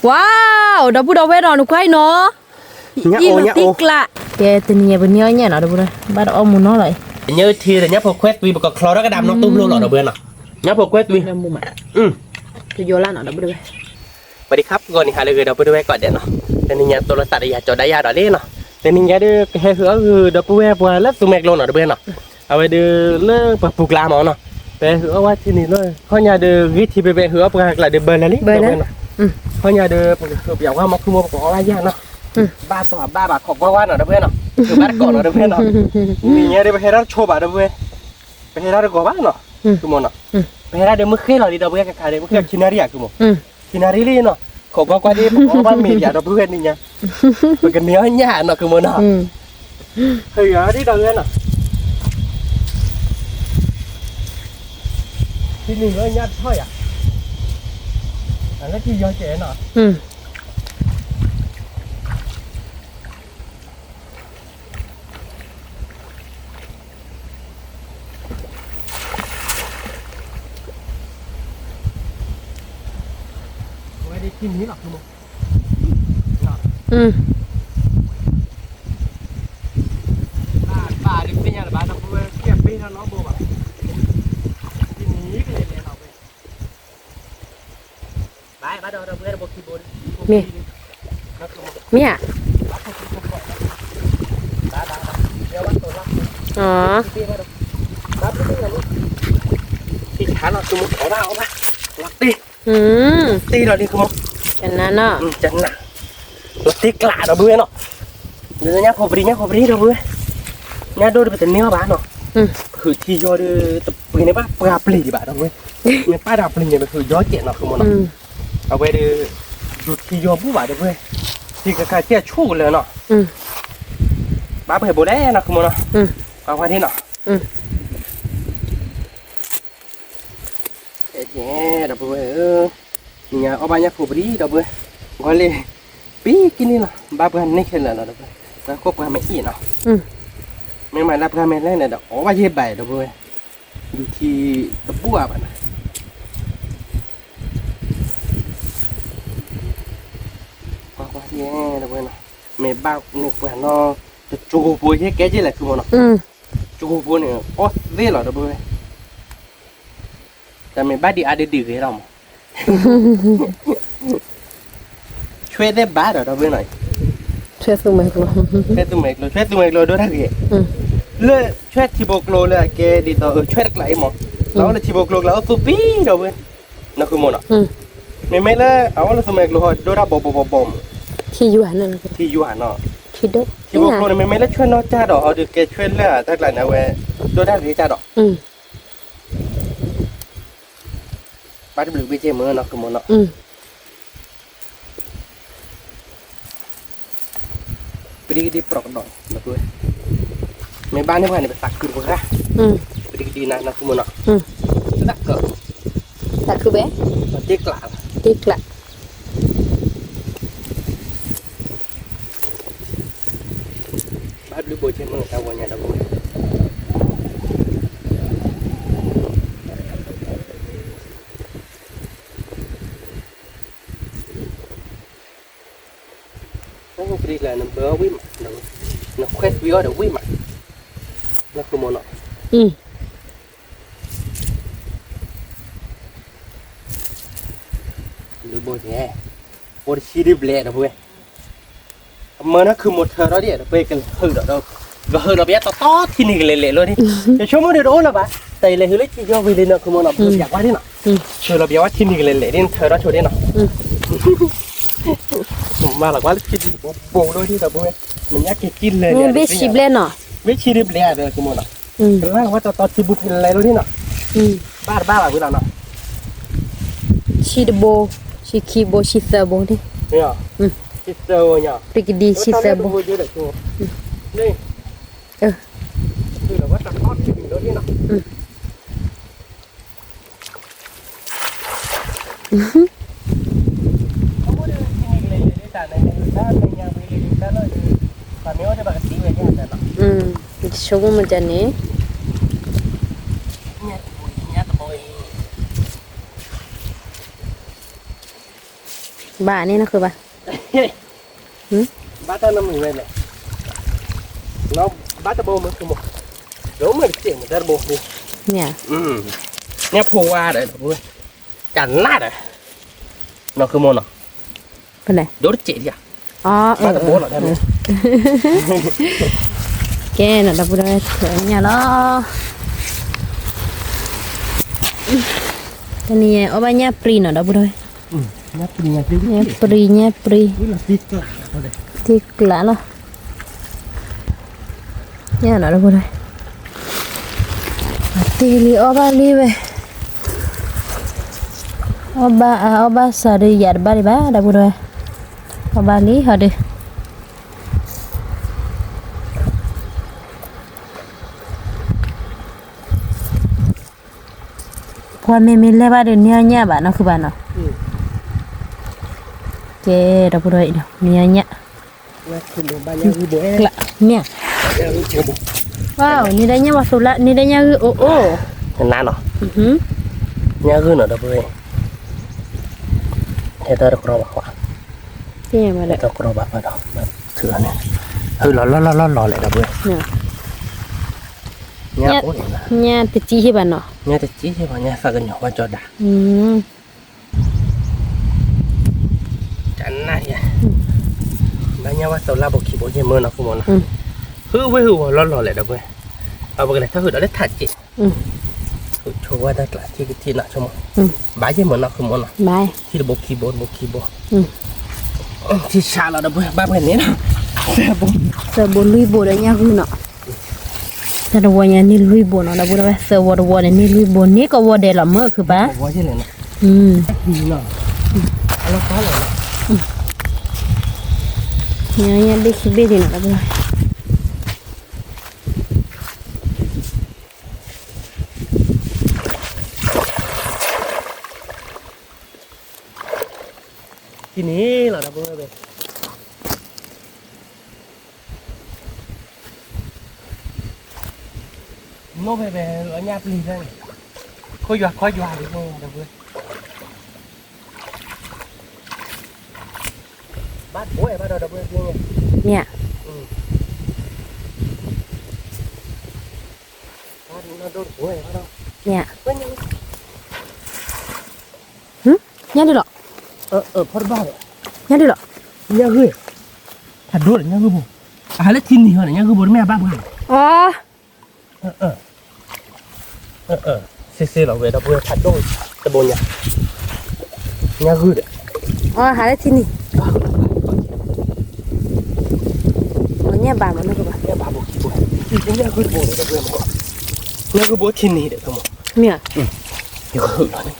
ဝါ, ဒီပုၢ်ဒီဝဲၢ်နီၤ နကွၢ်အံၤနီၤ, အံၤလီၤတံၢ်ကျး, ကဲတနံၤညါပန့ၢ်အီၣ်ညၣ်နီၤ ဒီပုၢ်ဒီဝဲၢ်, ဘၣ်တအီၣ်မူနီၤလီၤအံၤ, ညၣ်ထံဒီးညၣ်ဖိခွဲးသွံ ပကချီထီၣ်ကဒါမနီၤတူၢ်ဖျိလီၤ ဒီပုၢ်ဝဲၢ်နီၤ, ညၣ်ဖိခွဲးသွံ, တယီၤလၢ်နီၤ ဒီပုၢ်ဒီဝဲၢ် ဝံၤဒီးခါ ပဂီၤနံၤဟါလၢအဂ့ၤ ဒီပုၢ်ဒီဝဲၢ်ကိးဂၤဒဲးနီၤ, တနံၤညါတိၢ်လိာ်သးဒီးယၤကၠီဒၣ်ယၤဒီးလံနီၤ, တနံၤညါဒီး ပဟဲဟုၣ်အီၣ်ဂုၢ် ဒီပုၢ်ဝဲၢ်ပှၤလၢသူမဲာ်ကျိနီၤ ဒီပုၢ်ဝဲၢ်နီၤ, အဝဲဒီးလၢပှၤပူၤကျါမနီၤ, ပဟဲဟုၣ်အီၣ်ဝဲထံန့ၣ်လီၤ, ခီညါဒီးဂ့ၢ်ထံ ပဟဲဟုၣ်အီၣ်ပှၤကျါဒီးဘၢလၢာ်လံ ဒီပုၢ်ဝဲၢ်နီၤ, ခီညါဒီးပကဟုၣ်ပယီၤဝါမီၤခုမီၤ ပကအီၣ်ဘၣ်ယၣ်နီၤ, ဘၣ်စီၤဘၣ်ဘၣ်ခိးကွၢ်ဝါနီၤ ဒီပုၢ်ဝဲၢ်နီၤ, ဟုၣ်ဘၣ်တကိးနီၤ ဒီပုၢ်ဝဲၢ်နီၤ, နံၤညါဒီးပဟဲထီၣ်တဆိဘၣ် ဒီပုၢ်ဝဲၢ်, ပဟဲထီၣ်တဂီၤဘၣ်နီၤ, ခုမီၤနီၤ, ပဟဲထီၣ်ဒီးမုၢ်ဃ့လီၤလံ ဒီပုၢ်ဝဲၢ် ကခါဒီး မုၢ်ဃ့ခံနၣ်ရံၣ်ဧါ ခုမီၤ, ခံနၣ်ရံၣ်လံနီၤ, ခိးကွၢ်ကွၢ်ဒီး ပကအီၣ်ဘၣ်မ့ၤဒံး ဒီပုၢ်ဝဲၢ် နံၤညါ, ပကန့ၢ်အီၣ်ညၣ်နီၤ ခုမီၤနီၤ, ဟဲယၤဒ်ဒီပုၢ်ဝဲၢ်နီၤ, ထံန့ၣ်လၢညၣ်တထီၣ်ယၤ, အလၢထံယီၤကဲးနီၤ ဝဲဒ်ထံန့ၣ်လီၤ ဘၣ်ဒ်သ့ၣ်ညါလၢၤဘၣ် ဒီပုၢ်ဝဲၢ် ကဲပ့ၤထီၣ်နီတဘိဘၣ်, ထံန့ၣ်ကလဲၤလဲၤလီၤဝဲ မ့ၢ်, မ့ၢ်ဧါ, အီ, တ့လီၤလံ ကနၣ်နီၤ, လီၤတ့ကျး ဒီပုၢ်ဝဲၢ်နီၤ, ညၣ်ဖိပဒံညၣ်ဖိပဒံ ဒီပုၢ်ဝဲၢ်, ညၣ်ဒိၣ်ဒီးပတန့ၢ်အီၣ်ဘၣ်နီၤ, ဟုၣ်ထံယီၤဒီး တပှ့ၤန့ၢ်ဘၣ်ပှၤပျံၤဒံးဘၣ် ဒီပုၢ်ဝဲၢ်, မ့ၢ်ပၢ်တၢ်ပျံၤန့ၣ် ပဟုၣ်ယီၤကဲးနီၤ ခုမီၤနီၤ, အဝဲဒီး ဒိၣ်ထံယီၤဘူၣ်ဘၣ် ဒီပုၢ်ဝဲၢ်, ထံကခါကဲဆိကလၢာ်နီၤ, ဘၣ်ပှဲၤဘိလဲၣ်နီၤ ခုမီၤနီၤ, အဝဲဒ်နီၤ ဒီပုၢ်ဝဲၢ်ဧၢ, နံၤညါအီၣ်ဘၣ်ညၣ်ဖိပဒံ ဒီပုၢ်ဝဲၢ်, ဂီၤလံ, ပံကံန့ၣ်လီၤ ဘၣ်ပှၤန့ၢ်ခဲလၢာ်လီၤ ဒီပုၢ်ဝဲၢ်, ပှၤခိၣ်ပှၤမ့ၢ်အ့ၣ်နီၤ, မ့ၢ်မၤလၢပှၤမ့ၢ်လဲၣ်န့ၣ်ဒီး အီၣ်ဘၣ်ယဲၢ်ဘၣ် ဒီပုၢ်ဝဲၢ်, ဒိၣ်ထံတဘူၣ်အါဘၣ်နီၤ ကွၢ်ကွၢ်ယဲၢ် ဒီပုၢ်ဝဲၢ်နီၤ, မ့ၢ်ဘၣ်န့ၢ်ပှၤနီၤ, တကၠိဖိယဲၢ်ကဲယဲၢ်လဲၣ် ခုမီၤနီၤ, ကၠိဖိန့ၣ် အီၣ်သ့လီၤ ဒီပုၢ်ဝဲၢ်, တၢ်မ့ၢ်ဘၣ်ဒံးအါဒံးဒံးဂ့ၤလီၤမး, ဆွဲသ့ဘၣ်ဒီး ဒီပုၢ်ဝဲၢ်နီၤ, ဆွဲသူမဲာ်ကျိ, ဆွဲသူမဲာ်ကျိ, ဆွဲသူမဲာ်ကျိဒိၣ်တၢ်ဂ့ၤ, လၢဆွဲထံဖိကျိလၢအကဲဒ်သိး ဆွဲတကျးအံၤမး, လၢအအိၣ်လၢထံဖိကျိကျါအိၣ်သူပံ ဒီပုၢ်ဝဲၢ်, နီၤ ခုမီၤနီၤ, မ့မ့ၢ်လၢ အအိၣ်လၢသူမဲာ်ကျိဟီ ဒိၣ်တၢ်ဘီဘီဘီဘီမး, ထံယွၤနီၤ, ထံယွၤနီၤ, ထံဖိကျိန့ၣ် မ့မ့ၢ်လၢဆွဲနီၢ်ကၢ်ဒီး အီၤဒီးကဲဆွဲလၢအတၢ်ကျးန့ၣ် အဝဲ ဒိၣ်တၢ်ဂ့ၤကၢ်ဒီး ဘၣ်တဘျုးဘ့ၣ်က့မ့ၢ်နီၤ ကမ့ၢ်နီၤ, ပဒံကဒံပြးကဒီး, မ့ၢ်ဘၣ်န့ၢ်ပှၤန့ၣ် ပသးခုတပှၢ်, ပဒံကဒံနၤနီၤ ကမ့ၢ်နီၤ, သးခု, သးခုဘဲ, တ့ကျး, တ့ကျး ဘၣ်ဘျုးဘိက့မ့ၢ်တၢ်ဝီညါဒီပုၢ်ဝဲၢ်, အိၣ်ပဒံလၢနဘၢအီၣ်ဝံၣ်မး, နခွဲးသွံအီၣ်ဒီးဝံၣ်မး, နကမ့ၢ်နီၤ, ဘျုးဘိက့, အိၣ်တဆံဒံးဘျဲၣ်ဒီပုၢ်ဝဲၢ် အမၢနၢ်ခုမူထၢထီၣ်ဒံး ပကဟုးဒီး, ကဟုးဒီးပယါတီတီထံန့ၣ်ကလဲၤလဲၤလီၤဒံး, ယဆိကမိၣ်ဒီးတအိၣ်လၢၤဘၣ်, တၢ်အံၤလဲၤဟုးလၢထံယီၤဝံၤလံနီၤ ကမ့ၢ်နီၤ, ပယါကွၢ်ဒံးနီၤ, ဟုးလီၤပယါဝဲထံန့ၣ်ကလဲၤလဲၤဒံး နထၢထီၣ်ဆိဒံးနီၤ, မၤလီၤကွၢ်လၢထံဒံး ဘိဘိလီၤဒံးဒီပုၢ်ဝဲၢ်, နညါက့ၤကံၣ်လဲၤန့ၣ် ဘ့ၣ်ဆံဘျဲၣ်နီၤ, ဘ့ၣ်ဆံဒံးဘျဲၣ်ဒီးကမ့ၢ်နီၤ, ကလၢ်ဝဲတီတီထံဘူဖဲလဲၤလီၤဒံးနီၤ, ဘၣ်တဘၣ်ဘၣ်ဝံၤလီၤနီၤ ဆံတဘိ, ဆံခံဘိ, ဆံသၢဘိန့ၣ်, ဆံသၢဘိညါ, ပကဒံဆံသၢဘိ, န့ၣ်, ဆိကမိၣ်မ့ၢ်န့ၣ် ညါတဘိအံၤ ညါတဘိအံၤ ဘၣ်န့ၣ်နဃုဘၣ်, ဘၣ်တၢ်နမုာ်ဝဲလဲၣ်, ဘၣ်တဘိမ့ၢ်မ့ၢ်, ဒိမ့ၢ်တစဲးမ့ၢ်တၢ်တဘိ, န့ၣ်, ညၣ်ဖိဝါဒီး, ကနၣ်ဒီး, နီၢ်ဃုမိၢ်နီၤ, ဖဲလဲၣ်, ဒိတစဲးဒံးဧါ, အီ ဘၣ်တဘိလီၤ, ကဲနီၤ ဒီပုၢ်ဒီဝဲၢ် ညၣ်လီၤ, တနံၤအံၤအီၣ်ဘၣ်ညၣ်ပြံနီၤ ဒီပုၢ်ဒီဝဲၢ် ညၣ်ပြံ ညၣ်ပြံ, ထံကျးလီၤ, ညၣ်နီၤ ဒီပုၢ်ဒီဝဲၢ်, အတ့လံအီၣ်ဘၣ်လံဝဲ, အီၣ်ဘၣ်အါအီၣ်ဘၣ်စှၤဒီးယၤတဘၣ်ဒံးဘၣ် ဒီပုၢ်ဒီဝဲၢ်, အီၣ်ဘၣ်လံဟီဒီး ပှၤမ့မ့ၢ်လဲၤဘၣ်ဒီး နံၤအီၣ်ညၣ်ဘၣ်နီၢ်ခုဘၣ်နီၤ, ကဲ ဒီပုၢ်ဒီဝဲၢ်အံၤနီၤ နံၤအီၣ်ညၣ်, မ့ၢ်ဧါ, နံၤဒၣ်ညၣ်ဝဲသိးလၢ နံၤဒၣ်ညၣ်ဂုၢ်အိၣ်အိၣ်, နၤနီၤ, ညၣ်ဂုၢ်နီၤ ဒီပုၢ်ဒီဝဲၢ်, ဟဲတၢ်တကြီဘၣ်ဃီ, တကြီဘၣ်ဃီဒီး ထုးလီၤန့ၣ်, ဟုလီၤလီၢ်လီၢ်လီၢ်လီၢ်လဲၣ် ဒီပုၢ်ဝဲၢ်, ညၣ်တစံးဟ့ၣ်ဘၣ်နီၤ, ညၣ်တစံးဟ့ၣ်ဘၣ် ညၣ်သးကညီၤဝဲကၠီဒါ, ကနၣ်ယဲ, ဘၣ်ညၣ်ဝဲသိးလၢဘိခံဘိယဲၢ်မၢနီၤ ဃုမၢနီၤ, ဟုဝဲဟုဝဲလီၢ်လီၢ်လဲၣ် ဒီပုၢ်ဝဲၢ်, အဝဲကလဲၤထီၣ်ဟုဒီးလၢထးစဲး ဆိဝဲတၢ်ကျးထံကထံနီၤ ဆိကမိၣ်, ဘၣ်ယဲၢ်မၢနီၤ ဃုမၢနီၤ, ထံတဘိခံဘိ တဘိခံဘိ, ထံဆးလီၤ ဒီပုၢ်ဝဲၢ် ဘၣ်ပှဲၤန့ၣ်နီၤ, သၢဘိလွံၢ်ဘိဒီးညၣ်ဂုၢ်နီၤ, တၢ်တဝီညါန့ၢ်လွံၢ်ဘိနီၤ ဒီပုၢ်ဝဲၢ် သၢဝီတဝီန့ၣ် န့ၢ်လွံၢ်ဘိန့ၣ် ကဝီၤဒဲးလီၤမၢခုပၢ်, ညၣ်ဘ့ၣ်ခံဘ့ၣ်ဒံးနီၤ ဒီပုၢ်ဝဲၢ် ထံန့ၣ်လီၤ ဒီပုၢ်ဝဲၢ်, နိၣ်ဖဲဖဲလီၤညၣ်ပျံၤဖဲန့ၣ်, ခိၣ်ယွၤခီယွၤဒ်န့ၣ် ဒီပုၢ်ဝဲၢ်, ဘၣ်တဘိဘၣ်ဒီး ဒီပုၢ်ဝဲၢ်, မ့ၢ်ဧါ, မ့ၢ်ဧါ, ညၣ်ဒ်လီၤ, ဖီတဘၣ်ဒီး, ညၣ်ဒ်လီၤ, ညၣ်ဂုၢ်, ဖးဒိၣ်ဒီးညၣ်ဂုၢ်ဘိ, အဟးလၢထံနံၤဟီန့ၣ် ညၣ်ဂုၢ်ဘိတမ့ၢ်အဘၣ်ပှၢ်န့ၣ်, အၢ စ့စ့လီၤဝဲ ဒီပုၢ်ဝဲၢ် ဖးဒိၣ်တဘိညါ, ညၣ်ဂုၢ်ဒီး, အဟးလၢထံနံၤ, ညၣ်ဘၣ်မး ညၣ်ဘၣ်ဘိခံဘိ, ညၣ်ဂုၢ်တဘိန့ၣ် ဒီပုၢ်ဝဲၢ်မး, ညၣ်ဂုၢ်ဘိထံနံၤဒီး မ့ၢ်ဧါ, ယကဟုၣ်လီၤန့ၣ်,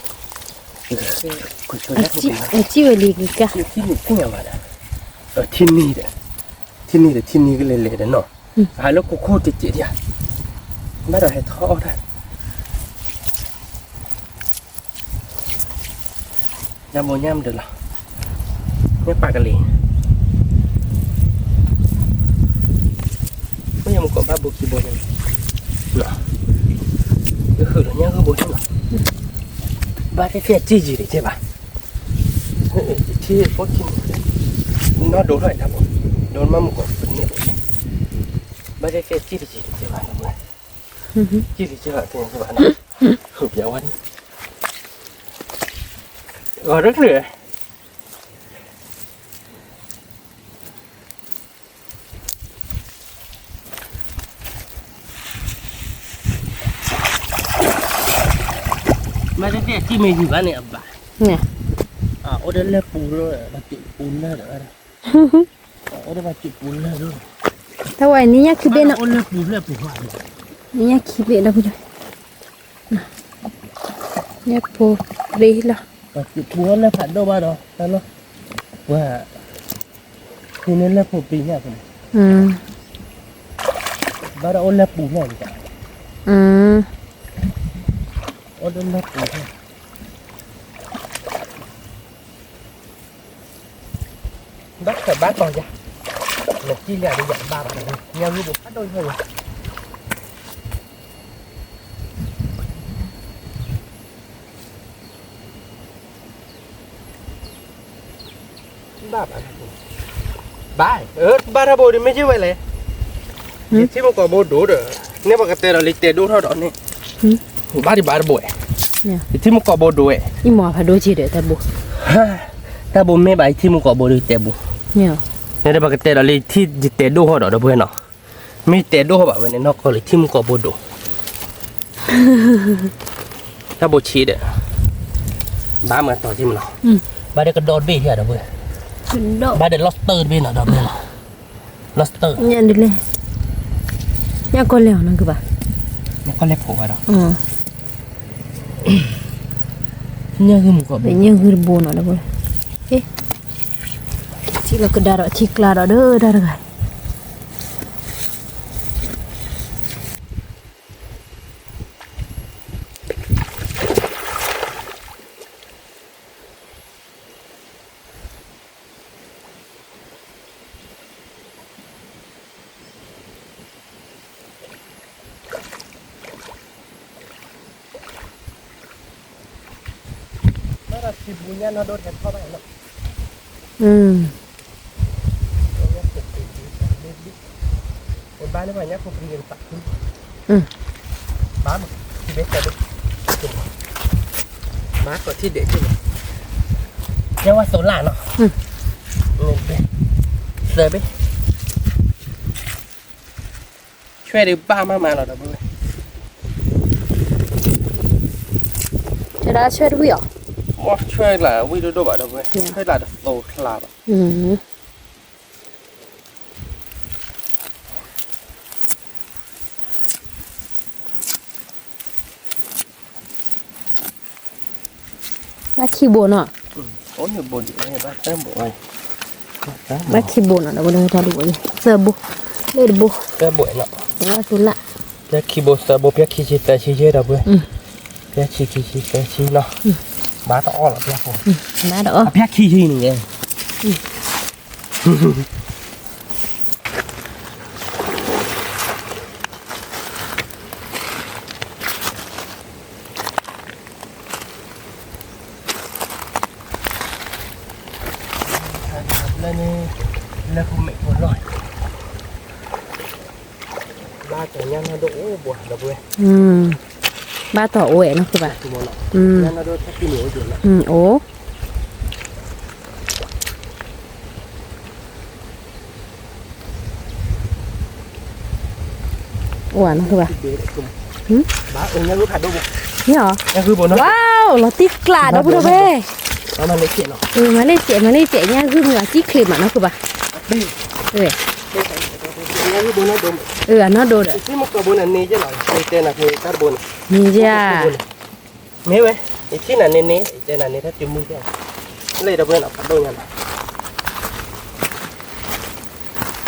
အစံၣ်ဝဲလံကကါ, ထံနံၤဒီး, ထံနံၤဒီးထံနံၤကလဲၤလဲၤဒီးနီၤ, အဟးလၢခိခိၣ်တစဲးဒံးဧါ, ဘၣ်ဒီးဟဲထီၣ်အီၣ်တၢ် ညါဘိညါမတၤလီၤ, ညၣ်ပာ်ကလံၤ, မ့ၢ်ယမ့ၢ်ကိးဘၣ်ဘိခံဘိန့ၣ်, ယဟုၣ်လီၤညါဂုၢ်ဘိန့ၣ်လီၤ, ဘၣ်သ့ၣ်သ့ၣ်စံၣ်ယံၤတကဲဘၣ်, ထံဖိခံဘိ, နီၢ်ဒိၣ်ထီၣ်အံၤတၢ်ဘိ, ဒိၣ်မးမ့ၢ်ကိးပန့ၣ်ဘိန့ၣ်, ဘၣ်သ့ၣ်သ့ၣ်စံၣ်တစံၣ်တကဲဘၣ်န့ၣ်, စံၣ်တကဲဘၣ်တကဲဘၣ်န့ၣ်, ဟုၣ်ပျဲဝဲန့ၣ်, ဂီၤရၢၢ်ကျၢၢ် မ့ၢ်တကဲစံၣ်မ့ၢ်ယံၤဘၣ်န့ၣ်အဘၣ်, အိၣ်ဒီးလၢပူၤလၢ, ပူၤလၢဒီး, အိၣ်ဒီးပူၤလၢဒီး, တၢ်ဝဲန့ၣ်ညၣ်ခံဘ့ၣ်နီၤ, အိၣ်လၢပူၤလၢပူၤ, ညၣ်ခံဘ့ၣ်ဒီး, ညၣ်ဖိရ့လီၤ, ပူၤလၢဖးဒိၣ်ဘၣ်ဒီး, ပှၤ, န့ၣ်လၢဖိပံၤညၣ်ဖိန့ၣ်, ဘၣ်ဒီးအိၣ်လၢပူၤလီၤ, အိၣ်ဒီးလၢပူၤလီၤ, ဘၣ်ခၢၣ်ဘၣ်တီၤယၤ, နစံၣ်လၢအဒိယၤတဘၣ်ဘၣ်, ညၣ်ဂုၢ်ဘိဖးဒိၣ်ယၤ, ဘၣ်ဘၣ်, ဘၣ်, အၢ ဘၣ်တၢ်ဘိဒ်မ့ၢ်က့ဝဲလဲၣ်, ယထံၣ်မူကီၢ်ဘိဒိၣ်ဒီး, န့ၣ်ပကတဲဒီးလံတဲဒိၣ်ထီၣ်ဒီးန့ၣ်, ဘၣ်ဒံးဘၣ်တဘိ, ယထံၣ်မူကီၢ်ဘိဒိၣ်ဝဲ, အံၤမ့ၢ်ဖးဒိၣ်က့ဒီးတၢ်ဘိ, တၢ်ဘိမ့ၢ်ဘၣ်ယထံၣ်မူကီၢ်ဘိဒိၣ်တဲဘိ, န့ၣ်ဒီးပကတဲဒီးလံထံၣ်ယတဲဒိၣ်ထီၣ်ဒီးဒီပုၢ်ဝဲၢ်နီၤ, မ့ၢ်တဲဒိၣ်ထီၣ်ဘၣ်ဝဲန့ၣ် နီၢ်ကီၢ်လံထံၣ်မူကီၢ်ဘိဒိၣ် တၢ်ဘိဆံးဒီး, ဘၣ်မၤတီၤက့မနီၤ, ဘၣ်ဒီးကဒီတဘ့ၣ်ဟဲဒီးပုၢ်ဝဲၢ်, ဘၣ်ဒီး lobster တဘ့ၣ်နီၤဒီးပုၢ်ဝဲၢ်နီၤ, lobster ညါဒ်လဲၣ်, ညၣ်ကီၢ်လဲၢ်အီၤနီၢ်ကဘၣ်, ညၣ်ကီၢ်လဲၢ်ဖိးဝဲဒီး, ညၣ်ဂုၢ်မူကီၢ်ဘိ, ညၣ်ဂုၢ်တဘိနီၤဒီးပုၢ်ဝဲၢ်, ထံၣ်လီၤကဒါဒီးထံကျါဒီးဒီးတၢ်တဂၤ ဘၣ်ထံၣ်ဒ့ၣ်က့ၤ, ဘၣ်ထံၣ်ဒ့ၣ်က့ၤ, ဘၣ်ကီးထံၣ်ဒ့ၣ်က့ၤ, ညၣ်ဝါသိးလၢ်နီၤ, သၢဘ့ၣ်, ဆွဲဒုးဘၣ်မးမးလီၤဒီးပုၢ်ဝဲၢ်, တဒၣ်ဆွဲတဝံၣ်အီၤ, မ့ၢ်ဆွဲလၢဝံၣ်ဒိၣ်ဒိၣ်ဘၣ်ဒီးပုၢ်ဝဲၢ်, ဆွဲလၢတသိချါဘၣ် ဘၣ်ခံဘိနီၤ, ဘၣ်ခံဘိနီၤဒီး တၢ်ဒိၣ်ဝဲ, သၢဘိ, လၢတဘိ, သၢဘိနီၤ, ဝဲသူလၢ, ပျဲခံဘိသၢဘိ ပျဲခံဆံသၢဆံယဲၢ်ဒီးပုၢ်ဝဲၢ်, ပျဲခံခံဆံသၢဆံနီၤ, ဘၣ်တအီၣ်လီၤပျဲဖိ, ဘၣ်တအီၣ်, ပျဲခံဆံန့ၣ် လၢန့ၣ်, လၢဖိမဲာ်ဖိလီၤ, ဘၣ်တီၤညၣ်နီၢ်ဒိၣ်အိၣ်ဘှီးဒီးပုၢ်ဝဲၢ်, ဘၣ်တီၤအိၣ်ဝဲနီၢ်ကဘၣ်, အိၣ် အိၣ်နီၢ်ကဘၣ်, မ့ၢ်အီၤ, ဝါ လီၤတံၢ်ကျးဒီပုၢ်ဒီဝဲၢ်, မၤလ့စဲး မၤလ့စဲး မ့ၢ်အီၤတံၢ်ချ့မးနီၢ်ကဘၣ်, အနီၢ်ဒိၣ်ဒီး, န့ၣ်ယါ, မ့ၢ်ဝဲ, ယထံၣ်နၤန့ၣ်န့ၣ် ယတဲနၤန့ၣ် တၢ်စုမုၢ်ကဲ, လၢတဘျီနီၤ ဖးဒိၣ်ညါနီၤ,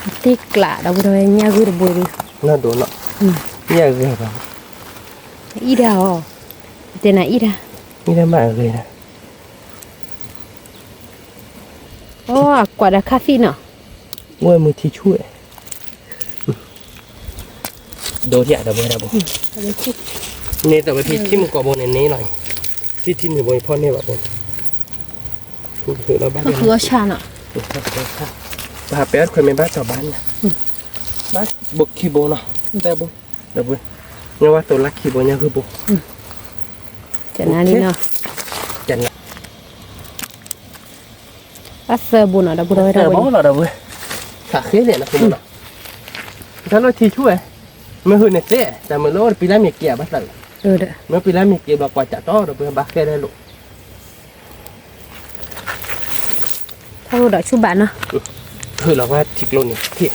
တံၢ်ကျးဒီပုၢ်ဒီဝဲၢ် ညၣ်ဂုၢ်တဘိဒီး, နီၢ်ဒိၣ်နီၤ, ညၣ်ဂုၢ်ဘၣ်, အံၤဒၣ်အီၤ, ယတဲနၤအံၤဒၣ်, အံၤဒၣ်မ့ၢ်အဂ့ၤဒၣ်, အိၣ် အကွၢ်ဒီးခါသံနီၤ, ဝဲမုၢ်ထံဆူၣ်ဝဲ ဒိးထံၣ်အတဝဲဒၣ်ဘိ, န့ၣ်တဝဲဖဲထံမုၢ်ကီၢ်ဘိန့ၣ် န့ၣ်လီၤ, ထံထံန့ၣ်ဘိဖီၣ်န့ၢ်ဘၣ်ဘိ, ဃုအီၣ်ဆၣ်နီၤ, ဘၣ်ပဲခွဲးမ့ၢ်ဘၣ်စီၤဘၣ်န့ၣ်, ဘၣ်ဘိခံဘိနီၤ, တၢ်ဘိ, ဒီပုၢ်, ညၣ်ဝါသိးလၢခံဘိ ညၣ်ဂုၢ်ဘိ, ကနၤလံနီၤ, ကနၤ အသၢဘိနီၤ ဒီပုၢ်ဒီဝဲၢ်, သၢဘိနီၤ ဒီပုၢ်, သးဃ့န့ၣ် နဃုမနီၤ, တၢ်လၢထံဆူၣ်ဝဲ, မ့ၢ်ဟုၣ်န့ၣ်သ့, တၢ်မ့ၢ်လၢအိၣ်တပံၤလၢမ့ၢ်က့ၤအဘၣ်သး, မ့ၢ်ပံၤလၢမ့ၢ်က့ၤဘျီကွၢ်ကၠးတီဒီပုၢ် ဘၣ်ဃဲလဲၣ်လိာ် ထီၣ်ဒီးဆူၣ်ဘၣ်နီၤ, ဟုၣ်လီၤဝဲထံကျိန့ၣ်ထံၣ်,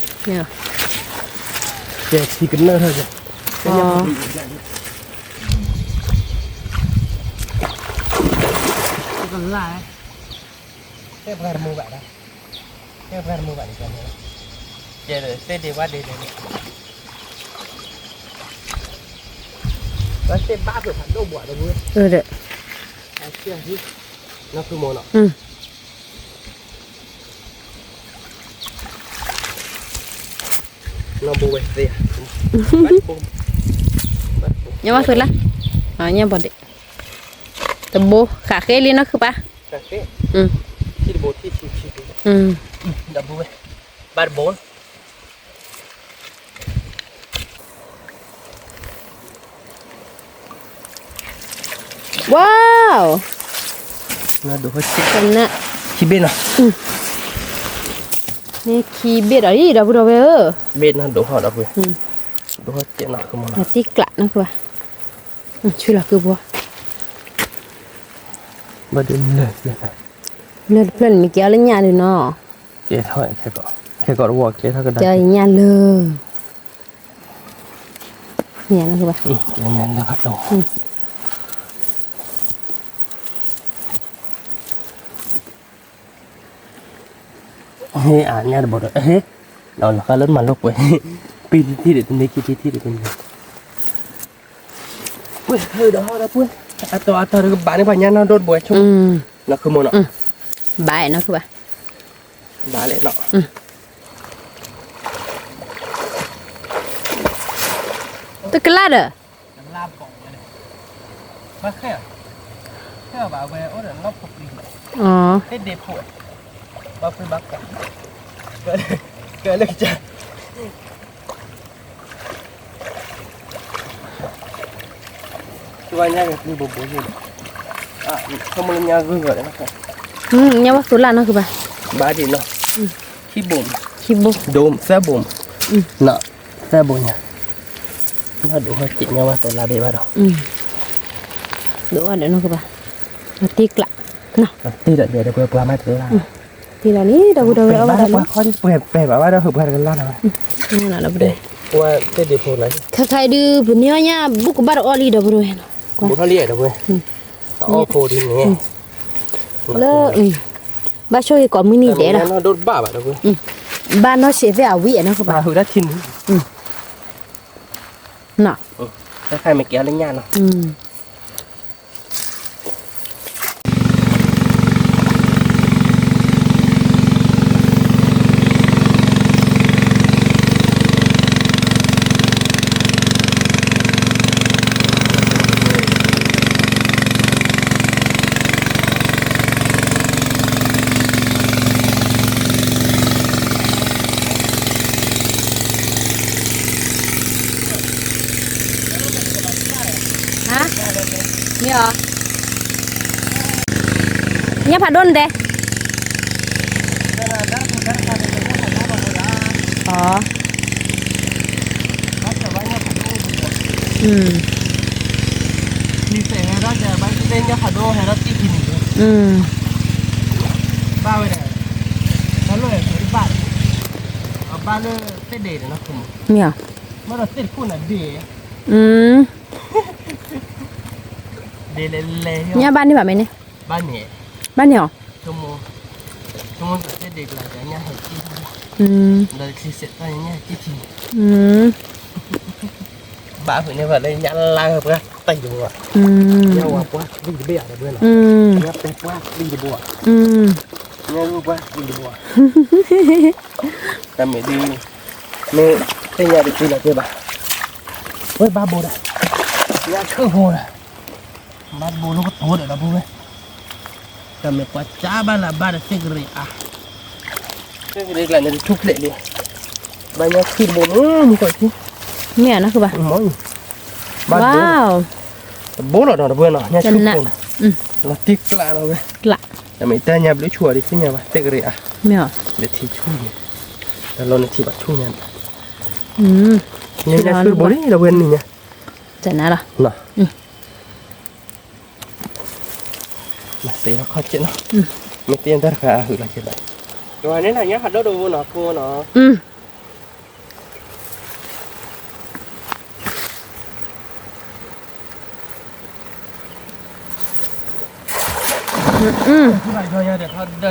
ကဲထံကနၢၣ်ထီၣ်ကဲ, ကလၢ်, တဲပှၤတမူဘၣ်ဒၣ်, တဲပှၤတမူဘၣ်ဒၣ်, ကဲဒီး တဲဒ့ဝါဒ့ဒ့, ဝဲတဲဘၣ်ဖုးဖးဒိၣ်ဘှီးဒီး, အၢ ဒီး, နီၢ်ဖုမီၤနီၤ, နီၢ်ဘိဝဲသ့, ညါဘၣ်ဖုးလၢ, ညါဘၣ်ဒ့, တဘိ ဃးဃ့လံနီၢ်ခုၣ်ပၢ်, ဃးဃ့, ထံတဘိ ထံဆံဆံ ဒီပုၢ်ဝဲၢ်, ဘၣ်တဘိ Wow, ခံဘ့ၣ်နီၤ, မ့ၢ်ခံဘ့ၣ်ဒီးအံၤ ဒီပုၢ်ဒီဝဲၢ်ဧၢ, ဘ့ၣ်နီၤ ဒိးဟီၣ်ဒီပုၢ်, ဒိးဟီၣ်ကဲးနီၤ, တံၢ်ကျးနီၤ ကဘၣ်, ဆူလီၤကုဘိ, ဘၣ်ဒုးလၢၢ်, လၢၢ်တဖျၢၣ်န့ၣ်မ့ၢ်ကဲအီၤလၢညၣ်ဒုးနီၤ, ကဲထီၣ်ခဲကီး, ခဲကီးတဝီကဲထီၣ်ကဒါ, ကဲအီၤညၣ်လၢၢ် ညၣ်လၢၢ်ဘၣ်, ဟ့ၣ်အါညၣ်တဘိဒီး ဟ့ၣ်, ဒီးလီၤဃာ်လၢမၤလိပှဲၤ, ပံတထံၣ်ဒီးတန့ၢ် ခံထံၣ်ဒီးတန့ၢ်, ပှဲၤဟၢဒီးဟီၣ်ဒီးပှဲၤ, အတီၤအတီၤတကဘၣ်န့ၣ် ပှၤညါနီၢ်ဒိၣ်တဘိဆိ, နီၢ်ခုမိၢ်နီၤ, ဘၣ်နီၢ်ခုဘၣ်, ဘၣ်လဲၣ်နီၤ တကလၢ်ဒီး, ဘၣ်ခဲ, ခဲဘၣ်ဝဲအိၣ်ဒီးနီၢ်ဖိပျံၤ, သ့ၣ်ဒ့ဖိ, ဘၣ်ဖုဘၣ်ကး, ကလၢကစၢ်, ကဘၣ်ညါကပျံၤဘိဘိန့ၣ်, ဆိကမိၣ်လၢညါဂုၢ်ဂီၤဒီး, ညါဘၣ်သိလၢ်နီၢ်ကဘၣ်, ဘၣ်ဒ်နီၤ, ခံဘိ, ခံဘိ, ဒိၣ်သၢဘိ, နီၤ, သၢဘိညါ, ညါဒိးဟီၣ်ကဲးညါဘၣ်သိလၢ်ဘ့ၣ်ဘၣ်ဒီး, ဒိးဘၣ်ဒီးနီၢ်ကဘၣ်, တံၢ်ကျး, တံၢ်ဒီးဒဲးဒီးပှဲၤပှၤမၤတလၢ်, တံၢ်ဒီးန့ၣ် ဒီပုၢ်ဒီဝဲၢ်အီၣ်ဘၣ်ဒီးလီၤ, ပှဲၤပှဲၤဘၣ်ဘၣ်ဒီး ဟုးပှၤတကလၢ်နီၤ, ဝဲသ့ၣ်ဒ့ဖိလီၤ, ခဲခါအံၤဒုး ပန့ၢ်အီၣ်ညၣ် ဘူးကဘၣ်တအီၣ်လံ ဒီပုၢ်ဒီဝဲၢ်နီၤ, ဘူးထီၣ်လံဒီပုၢ်ဝဲၢ်, တအီၣ်ဖိဒ်န့ၣ်, လၢ, ဘၣ်ဆိၣ်ဂ့ၤကိးမုၢ်နံၤဒဲးဒီး, ဘၣ်နီၢ်ဆံးသ့ၣ်အဝံၣ်နီၤကဘၣ်, နီၤ, တၢ်ခါမ့ၢ်ကဲလၢညၣ်နီၤ ဟါ, မ့ၢ်အီၤ, ညၣ်ဖးဒိၣ်နတဲ, အီၤ, မ့ၢ်အီၤ, ညၣ်ဘၣ်န့ၢ်ဘၣ်မ့ၢ်န့ၣ်, ဘၣ်န့ၢ်အီၤ, ဘၣ်ဖုးန့ၢ်ဘၣ်လၢညၣ်လၢပှၢ်တံၢ်တဘိ, ညၣ်ဝါပှၢ်တံၢ်တဘ့ၣ်အီၤတဘ့ၣ်လီၤ, ညၣ်ပဲပှၢ်တံၢ်တဘိ, ညၣ်ဂုၢ်ပှၢ်တံၢ်တဘိ, တၢ်မ့ၢ်ဒ်, မ့ၢ်သ့ၣ်ညါတသ့လီၤက့ၤဘၣ်, ဝဲဘၣ်ဘိဒီး, ညၣ်ဆူၣ်ဖိဒီး ဘၣ်တဘိလၢကတိၤဒီးဒီပုၢ်ဝဲၢ်, တၢ်မ့ၢ်ကွၢ်စၢ်ဘၣ်လၢဘၣ်ဒီးသ့ၣ်ကရံးအါ, သ့ၣ်ကရံးကျါန့ၣ်တထူၣ်ဖျဲးလံ, ဘၣ်ညါဆူၣ်တဘိမုၢ်မုၢ်ကီၢ်ဆူၣ်, မ့ၢ်အီၤနီၢ်ကဘၣ်, ဘၣ်တဘိ, တဘိလီၤဒီးဒီပုၢ်ဝဲၢ်နီၤ ညၣ်ဆူၣ်ဖိန့ၣ်, လီၤတံၢ်ကျးလီၤဝဲ, တၢ်မ့ၢ်တၢ်ညါဘျုးဆူၣ်အီၤဒ်သ့ၣ်ညါဘၣ် သ့ၣ်ကရံးအါ, ဒီးထံဆူၣ်န့ၣ်, တၢ်လီၤနထံၣ်ဘၣ်ဆူၣ်ညါန့ၣ်, ညၣ်ဆူၣ်တဘိလံဒီပုၢ်ဝဲၢ်န့ၣ်ညါ, တနၤလီၤ မ့ၢ်တ့တၢ်တခါအဟုးလီၤက့ၤဘၣ်, ယွၤန့ၣ်လၢညါဟးဒိၣ်တဝိနီၤ ဖိနီၤ,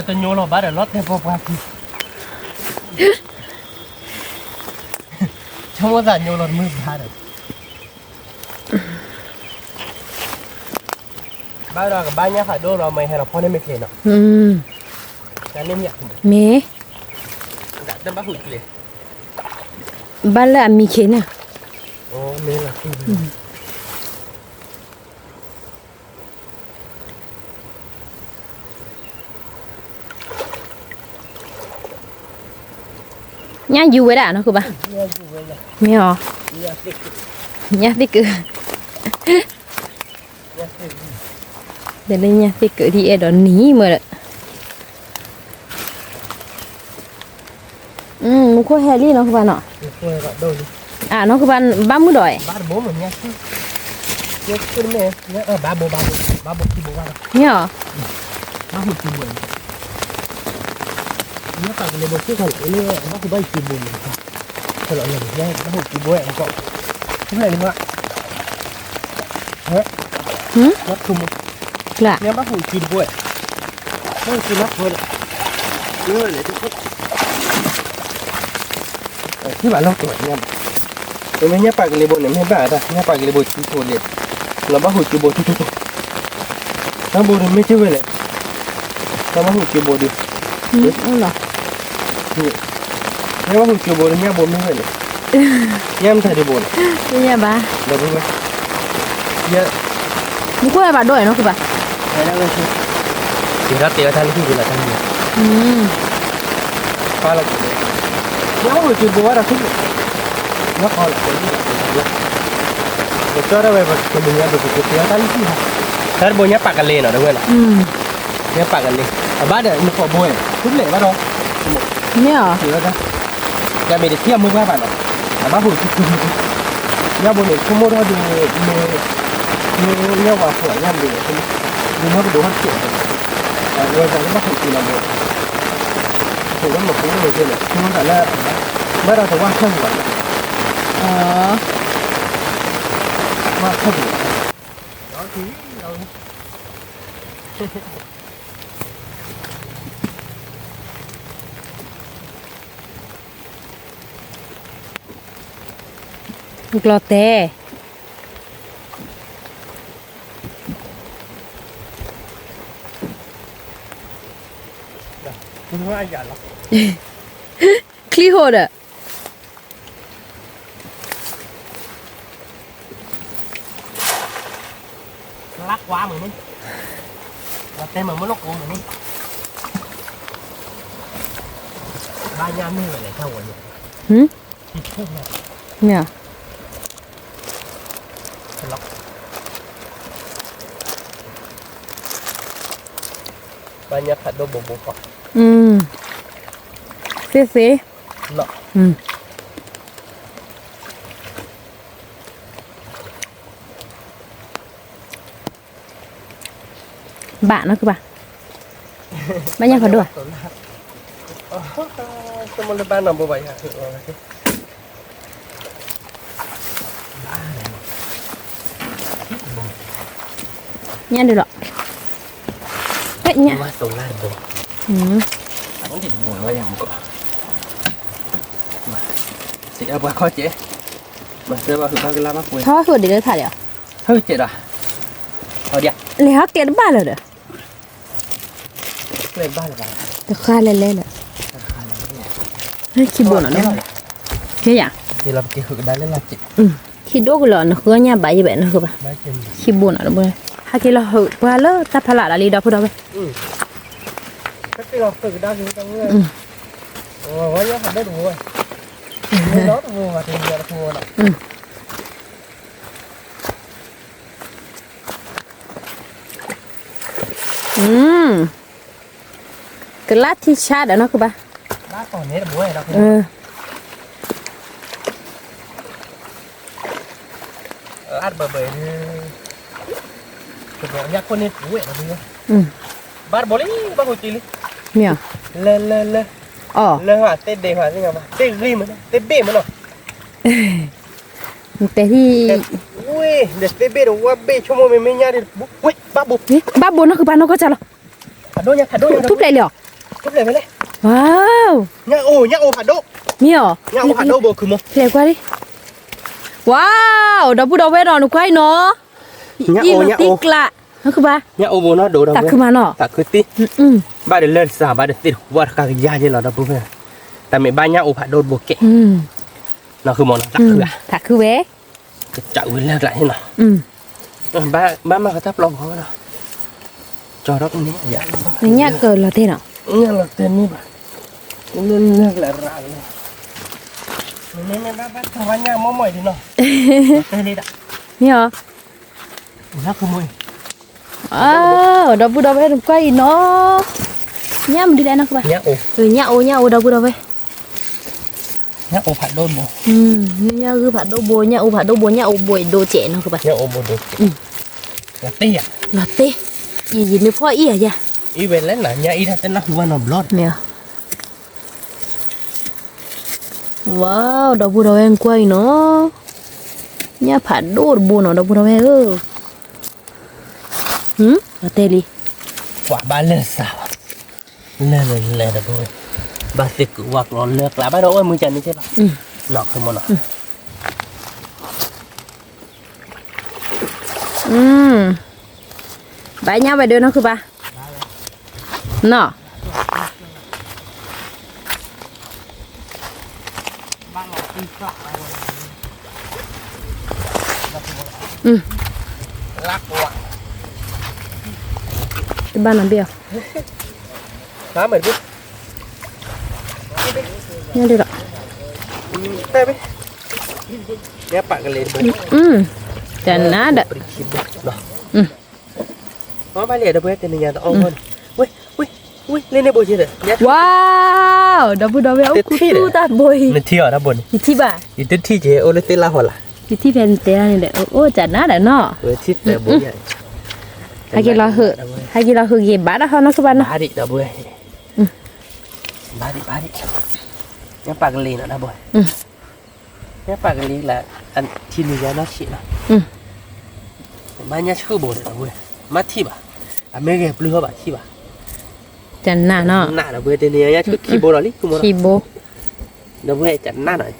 တညိလီၤဘၣ်ဒီးလီၤတဲာ်ပှၤပှၤခံ, ဆိကမိၣ်သးညိလီၤတမုၢ်ဘၣ်ဒီး ဘၣ်ဒီးကဘၣ်ညၣ်ဖးဒိၣ်ဒီး မ့ၢ်ဟဲလီၤဖီၣ်န့ၢ်မ့ၢ်ချ့နီၤ, မ့ၢ်, ဘၣ်လၢအမံၤချ့န့ၣ်, မ့ၢ်လီၤ, မ့ၢ် ညၣ်ယူၤဝဲဒၣ်နီၢ်ဃုဘၣ်, မ့ၢ်အီၤ, ညၣ်သ့ၣ်ကုာ်, ဒီးလၢညၣ်သ့ၣ်ကုာ်ဒ်အဲၣ်ဒိးနံၤမ့ၢ်ဒီး, မူခိၣ်ဟဲလံနီၢ်ဃုဘၣ်နီၤ, နီၢ်ဃုဘၣ်ဘၣ်မုၢ်ဒီး, မ့ၢ်အီၤ, ဘၣ်ဟူးစုဘိန့ၣ်, ဘၣ်ဟူးစုဘိ, ဘၣ်ဟူးစုဘိ, ဘၣ်ဟူးစုဘိ, ထံၣ်ဘၣ်လီၤကီးညါဘၣ်, ပမ့ၢ်ညၣ်ပာ်ကလ့ၤဘိန့ၣ် မ့ၢ်ဘၣ်တၢ် ညၣ်ပာ်ကလ့ၤဘိစုဖိဒ့ၣ်, လီၤဘၣ်ဟူးစုဘိစုဖိ, တၢ်ဘိန့ၣ်မ့ၢ်ထံၣ်ဝဲလဲၣ်, တၢ်ဘၣ်ဟူးစုဘိဒ့ၣ် ညၣ်ဘၣ်ဟူးစုဘိဒီးညၣ်ဘိမ့ၢ်ဝဲန့ၣ်, ညၣ်မတၤဒ့ၣ်ဘိန့ၣ်, ညၣ်ဘၣ်, ဒီပုၢ်ဝဲၢ်, မူခိၣ်ဟဲဘၣ်ဒိၣ်နီၢ်ဃုဘၣ်, က့ၤထီၣ်တဲဝဲတၢ်လၢဟံၣ်ဒ်လီၤတၢ်လၢ, ပၢ်လီၤက့ၤ, ညၣ်ဘၣ်ဟူးစုဘိဝဲဒီးထံၣ်, ညၣ်ဃီလီၤ, ပကၠီထီၣ်ဝဲပကမုၢ်ညါဒိၣ်ပကတဲတၢ်လၢဟံၣ်, တၢ်တဘိညၣ်ပာ်ကလ့ၤနီၤ ဒီပုၢ်ဝဲၢ်နီၤ, ညၣ်ပာ်ကလ့ၤ, အဘၣ်ဒီးနဖီဘိ, ထူပျဲၢ်ဘၣ်ဒီး, မ့ၢ်အီၤ, ယမ့ၢ်တထံၣ်အမိၢ်ပှၢ်ဘၣ်နီၤ, အဘၣ်ဟူးစု, ညၣ်ဘိန့ၣ် ဆိကမိၣ်ထီၣ်ဒီး, မ့ၢ်, မ့ၢ်ညၣ်ဝါဖိညၣ်ဘိ, ဒုးနီၢ်ကဒိးထီၣ်တစဲး, ဝဲဒၣ်လၢဘၣ်ဟူးစုနီၤဘိ, ဟူးဝဲမ့ၢ်ဟူးဝဲန့ၣ်, ဆိကမိၣ်တၢ်လၢ, ဘၣ်ဒီးတဝၢ်ဆၢၣ်န့ၣ်ဘၣ်, ဝၢ်ဆၢၣ်န့ၣ်ဘၣ် ကျီၤတဲာ်, ချံဟိၣ်ဒီး လၢကွၢ်မုၢ်န့ၣ်, လၢတဲမုၢ်မ့ၢ်လိၣ်ကိးမုၢ်န့ၣ်, ဘၣ်ညၣ်မ့ၢ်ဝဲလဲၣ်တၢ်ဝဲန့ၣ်, မ့ၢ်, ဘၣ်ညၣ်ဖးဒိၣ်ဘိဘိဃီ, သ့သ့, ဘၣ်နီၢ်ဃုဘၣ်, ဘၣ်ညၣ်ဖးဒိၣ်ဧါ, ညၣ်ဒုးလီၤ, ညၣ်, ထီၣ်ဟီၣ်ဒံးလၢဖးလီၤ, လဲၤဟီၣ်ကျဲတဘၣ်လၢၤဒီး, တဃါလဲၤလဲၤလၢ, ခံဘိနီၤ, ကဲယၤ, ခံဒိၣ်ကလီၤ နဃုညၣ်ဘၣ်ယဘၣ်နဃုဘၣ်, ခံဘိနီၤ, ဟဲက့ၤလီၤဟးပှၤလၢတၢ်ဖးလၢ်လီၤလံ ဒီပုၢ်ဒီဝဲၢ်, ကလၢထံဆါဒီးနီၢ်ဃုဘၣ်, ဘၣ်တဘၣ်ဘၣ်, ဘၣ်ဘိလံ ဘၣ်ဟူးကံလံ, မ့ၢ်, လၢလၢလၢ, အီၤ, လၢဟးသ့ဒ့ဟးသ့, သ့ဂ့ၤမး သ့ဘ့ၣ်မးနီၤ, တဲဟံၣ်, ဝဲ, ဒီးသ့ဘ့ၣ်ဒီးဝဲဘ့ၣ်ဆိကမိၣ်မ့ၢ်မ့ၢ်ညါဒီး, ဝဲ, ဘၣ်ဘိ, ဘၣ်ဘိနီၢ်ဃုဘၣ်နီၢ်ကီၢ်စၢ်လီၤ, ထူပျဲၢ်လံအီၤ, ဝါ, ညၣ်အိၣ်, ညၣ်အိၣ်ဖးဒိၣ်, မ့ၢ်အီၤ, ညၣ်အိၣ်ဖးဒိၣ်ဘိခုမး, လဲၤကွၢ်လံ, ဝါ, ဒီပုၢ်ဒီဝဲၢ်နီၤ နကွၢ်အံၤနီၤ, ညၣ်အိၣ်, ညၣ်အိၣ်, နီၢ်ဃုဘၣ်, ညၣ်အိၣ်ဘိနီၢ်ဒိၣ်ဒီး, သးခုမးနီၤ, သးခုသ့, ဘၣ်ဒီးလၢစၢ်ဘၣ်ဒီးသ့ၣ်တဝၢ်တဃါကယါယဲလီၤ ဒီပုၢ်ဝဲၢ်, တၢ်မ့ၢ်ဘၣ်ညၣ်အိၣ်ဖးဒိၣ်တဘိကဲ, နီၢ်ဃုမးနီၤ သးခုဧါ, သးခုဝဲ, ကစၢ်ဝဲလၢကျါန့ၣ်နီၤ, ဘၣ်မၤဃီတၢ်ပျီဂီၤနီၤ, ကၠီထီၣ်ကန့ၣ်, ညၣ်ကလီၤတဲာ်နီၤ, ညၣ်လီၤတဲာ်န့ၣ်ဘၣ်, လၢလၢကျါရၣ်လီၤ, မ့ၢ်ဘၣ်ဘၣ်ထီၣ်ဘၣ်ညၣ်မီၢ်မီၢ်အံၤဒ်နီၤ, တဲလံဒၣ်, မ့ၢ်အီၤ, အိၣ်လၢခမူအံၤ, အၢ ဒီပုၢ်ဒီဝဲၢ်နကွၢ်အံၤနီၤ, ညၣ်မနုၤလဲၣ်နီၤကဘၣ်, ညၣ်အိၣ် ညၣ်အိၣ် ညၣ်အိၣ် ဒီပုၢ်ဒီဝဲၢ်, ညၣ်အိၣ်ဖးဒိၣ်တဘိ, ညၣ်ဂုၢ်ဖးဒိၣ်ဘိ ညၣ်အိၣ်ဖးဒိၣ်ဘိ ညၣ်အိၣ်ဘိဒိၣ်စဲးနီၤကဘၣ်, ညၣ်အိၣ်ဘိဒိၣ်စဲး, လီၤတ့ၢ်, ယမ့ၢ်ဖှီၣ်အံၤဧါယၤ, အံၤဝဲလဲၣ်နၤ ညၣ်အံၤတၢ်တနၢ်ဟူဘၣ်နီတဘျီ, မ့ၢ် ဝါ ဒီပုၢ်ဒီဝဲၢ်ကွၢ်အံၤနီၤ, ညၣ်ဖးဒိၣ်တဘိနီၤ ဒီပုၢ်ဒီဝဲၢ်ဧၢ, တဲလံ, ပှၤဘၣ်လၢစးဘၣ်, လၢလၢလၢဒီပုၢ်ဝဲၢ်, ဘၣ်သ့ၣ်ကုးဝါကျီလၢကျါဘၣ်ဒီးအိၣ်မုာ်ကန့ၣ်ကဲလီၤ, နီၢ်ခမနီၤ ဘၣ်ညါဝဲဒၣ်နီၢ်ခုၣ်ဘၣ်, နီၢ်, တဘၣ်နီၤဘ့ၣ်အီၤ, ညါဒ်လီၤ, တနါဒီး, ဝါ, ဒီပုၢ်ဒီဝဲၢ် အိၣ်ခူသူၣ်တၢ်ဘိအံၤ, နထံၣ်အီၤတၢ်ဘိန့ၣ်, ယထံၣ်ဘၣ်, ယတထံၣ်က့ၤအိၣ်လၢသ့ၣ်လၢဟီၣ်လာ်, ယထံၣ်ဖဲနတဲန့ၣ်ဒီး အိၣ်ကနါဒီးနီၤ, ဟဲက့ၤလီၤဟုး, ဟဲက့ၤလီၤဟုးက့ၤဘၣ်တၢ်ဟီနီၢ်ခုၣ်ဘၣ်နီၤ, ဘၣ်ဒံး, ဘၣ်ဒံး, ညၣ်ပာ်ကလံၤနီၤတၢ်ဘိ, ညၣ်ပာ်ကလံၤလၢ, ထံနုၤယါနီၢ်ဆံးနီၤ, မ့ၢ်ညၣ်ဆူၣ်ဘိဒီးတၢ်ဘိ, မ့ၢ်ထံၣ်ဘၣ်, အမ့ၢ်ဂဲၤပျုၢ်ဟီၣ်ဘၣ်ထံၣ်ဘၣ်, ကနါနီၤ, နးဒီးဘိတနံၤညါဆူၣ်ခံဘိဒီးလံ, ခံဘိ, ဒီးဘိကနါနီၤ,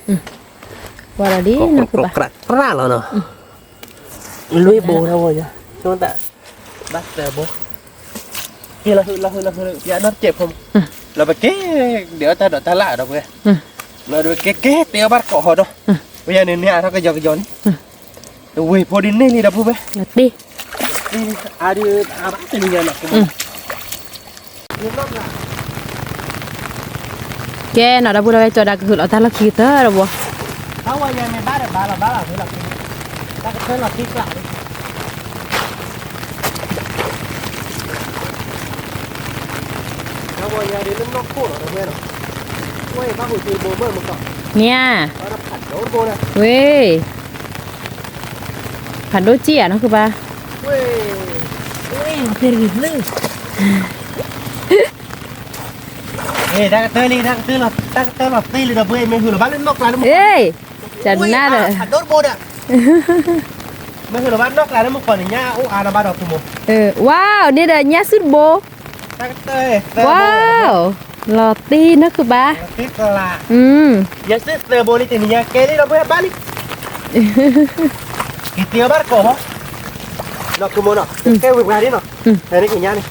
ဝါလီၤဒ်နီၢ်ခုၣ်ဘၣ်, ပြၣ်လီၤနီၤ, လွံၢ်ဘိဒီးဘိညါ, ဘၣ်သၢဘိ, က့ၤလီၤဟုးလီၤဟုးလီၤဟုး, ယနီၢ်တကဲးဖိ, လီၤပက့ၤ, ဒဲးအီၣ်တၢ်ဒိးတၢ်လၢ်ဒီးဘိ, လီၤဒ်က့ၤက့ၤတဲအီၣ်ဘၣ်တကိးဟီဒီး, ပယၤန့ၣ်န့ၣ်အါထီၣ်ကယီကယီလံ, တဝ့ၢ်ဖိဒ်န့ၣ်လံဒီပုၢ်ဝဲၢ်, အါဒ်အါဘၣ်တနံၤညါနီၤ, ကဲနီၤ ဒီပုၢ်ဒီဝဲၢ် ကၠီဒါကဟုးလီၤတၢ်လီၢ်ခံကတၢၢ်ဒီးဘိ, တၢ်ဝဲယၤမ့ၢ်ဘၣ်ဒီးဘၣ်လီၤဘၣ်လီၤ, တၢ်ကတၢၢ်လီၤတံၢ်ကျးလံ, တၢ်ဝဲယၤဒ်လၢနီၢ်ခိၣ်လီၤ ဒီပုၢ်ဝဲၢ်နီၤ, ဝဲဘၣ်ဟူးသံဘိမ့ၢ်မ့ၢ်ကီး, မ့ၢ်ဧါ, ဖးဒိၣ်တဘိန့ၣ်, ဝ့ၢ် ဖးဒိၣ်ကံၣ်ဧါ နီၢ်ခုၣ်ဘၣ်, ဝ့ၢ်, တၢ်ကတၢၢ်လံ, တၢ်ကတၢၢ်လီၤ, တၢ်ကတၢၢ်လီၤသ့လံဒီပုၢ်ဝဲၢ်, မ့ၢ်ဟုးလီၤဘၣ်လၢနီၢ်ကျါလၢမုၢ်ကီး, ကနါဒီး, ဖးဒိၣ်တဘိဒီး, မ့ၢ်ဟုးလီၤဘၣ်နီၢ်ကျါလၢမုၢ်ကီးန့ၣ် ညၣ်အိၣ်အါနီၤဘၣ်ဒီးဖိမိၢ်, ဝါ, န့ၣ်ဒီးညၣ်စုၣ်တဘိ, ဝါ, လီၤတံၢ် နီၢ်ခုၣ်ဘၣ်, ညၣ်စုၣ်သၢဘိလံ တနံၤညါကဲလံဒီပုၢ်ဝဲၢ် ဘၣ်လံ, က့ၤတ့အီၣ်ဘၣ်တကိးဟီ, နီၢ်ခိမိၢ်နီၤ, ကဲဝံၤပှၤဒ်နီၤ, ဖဲန့ၣ်ကညါန့ၣ်,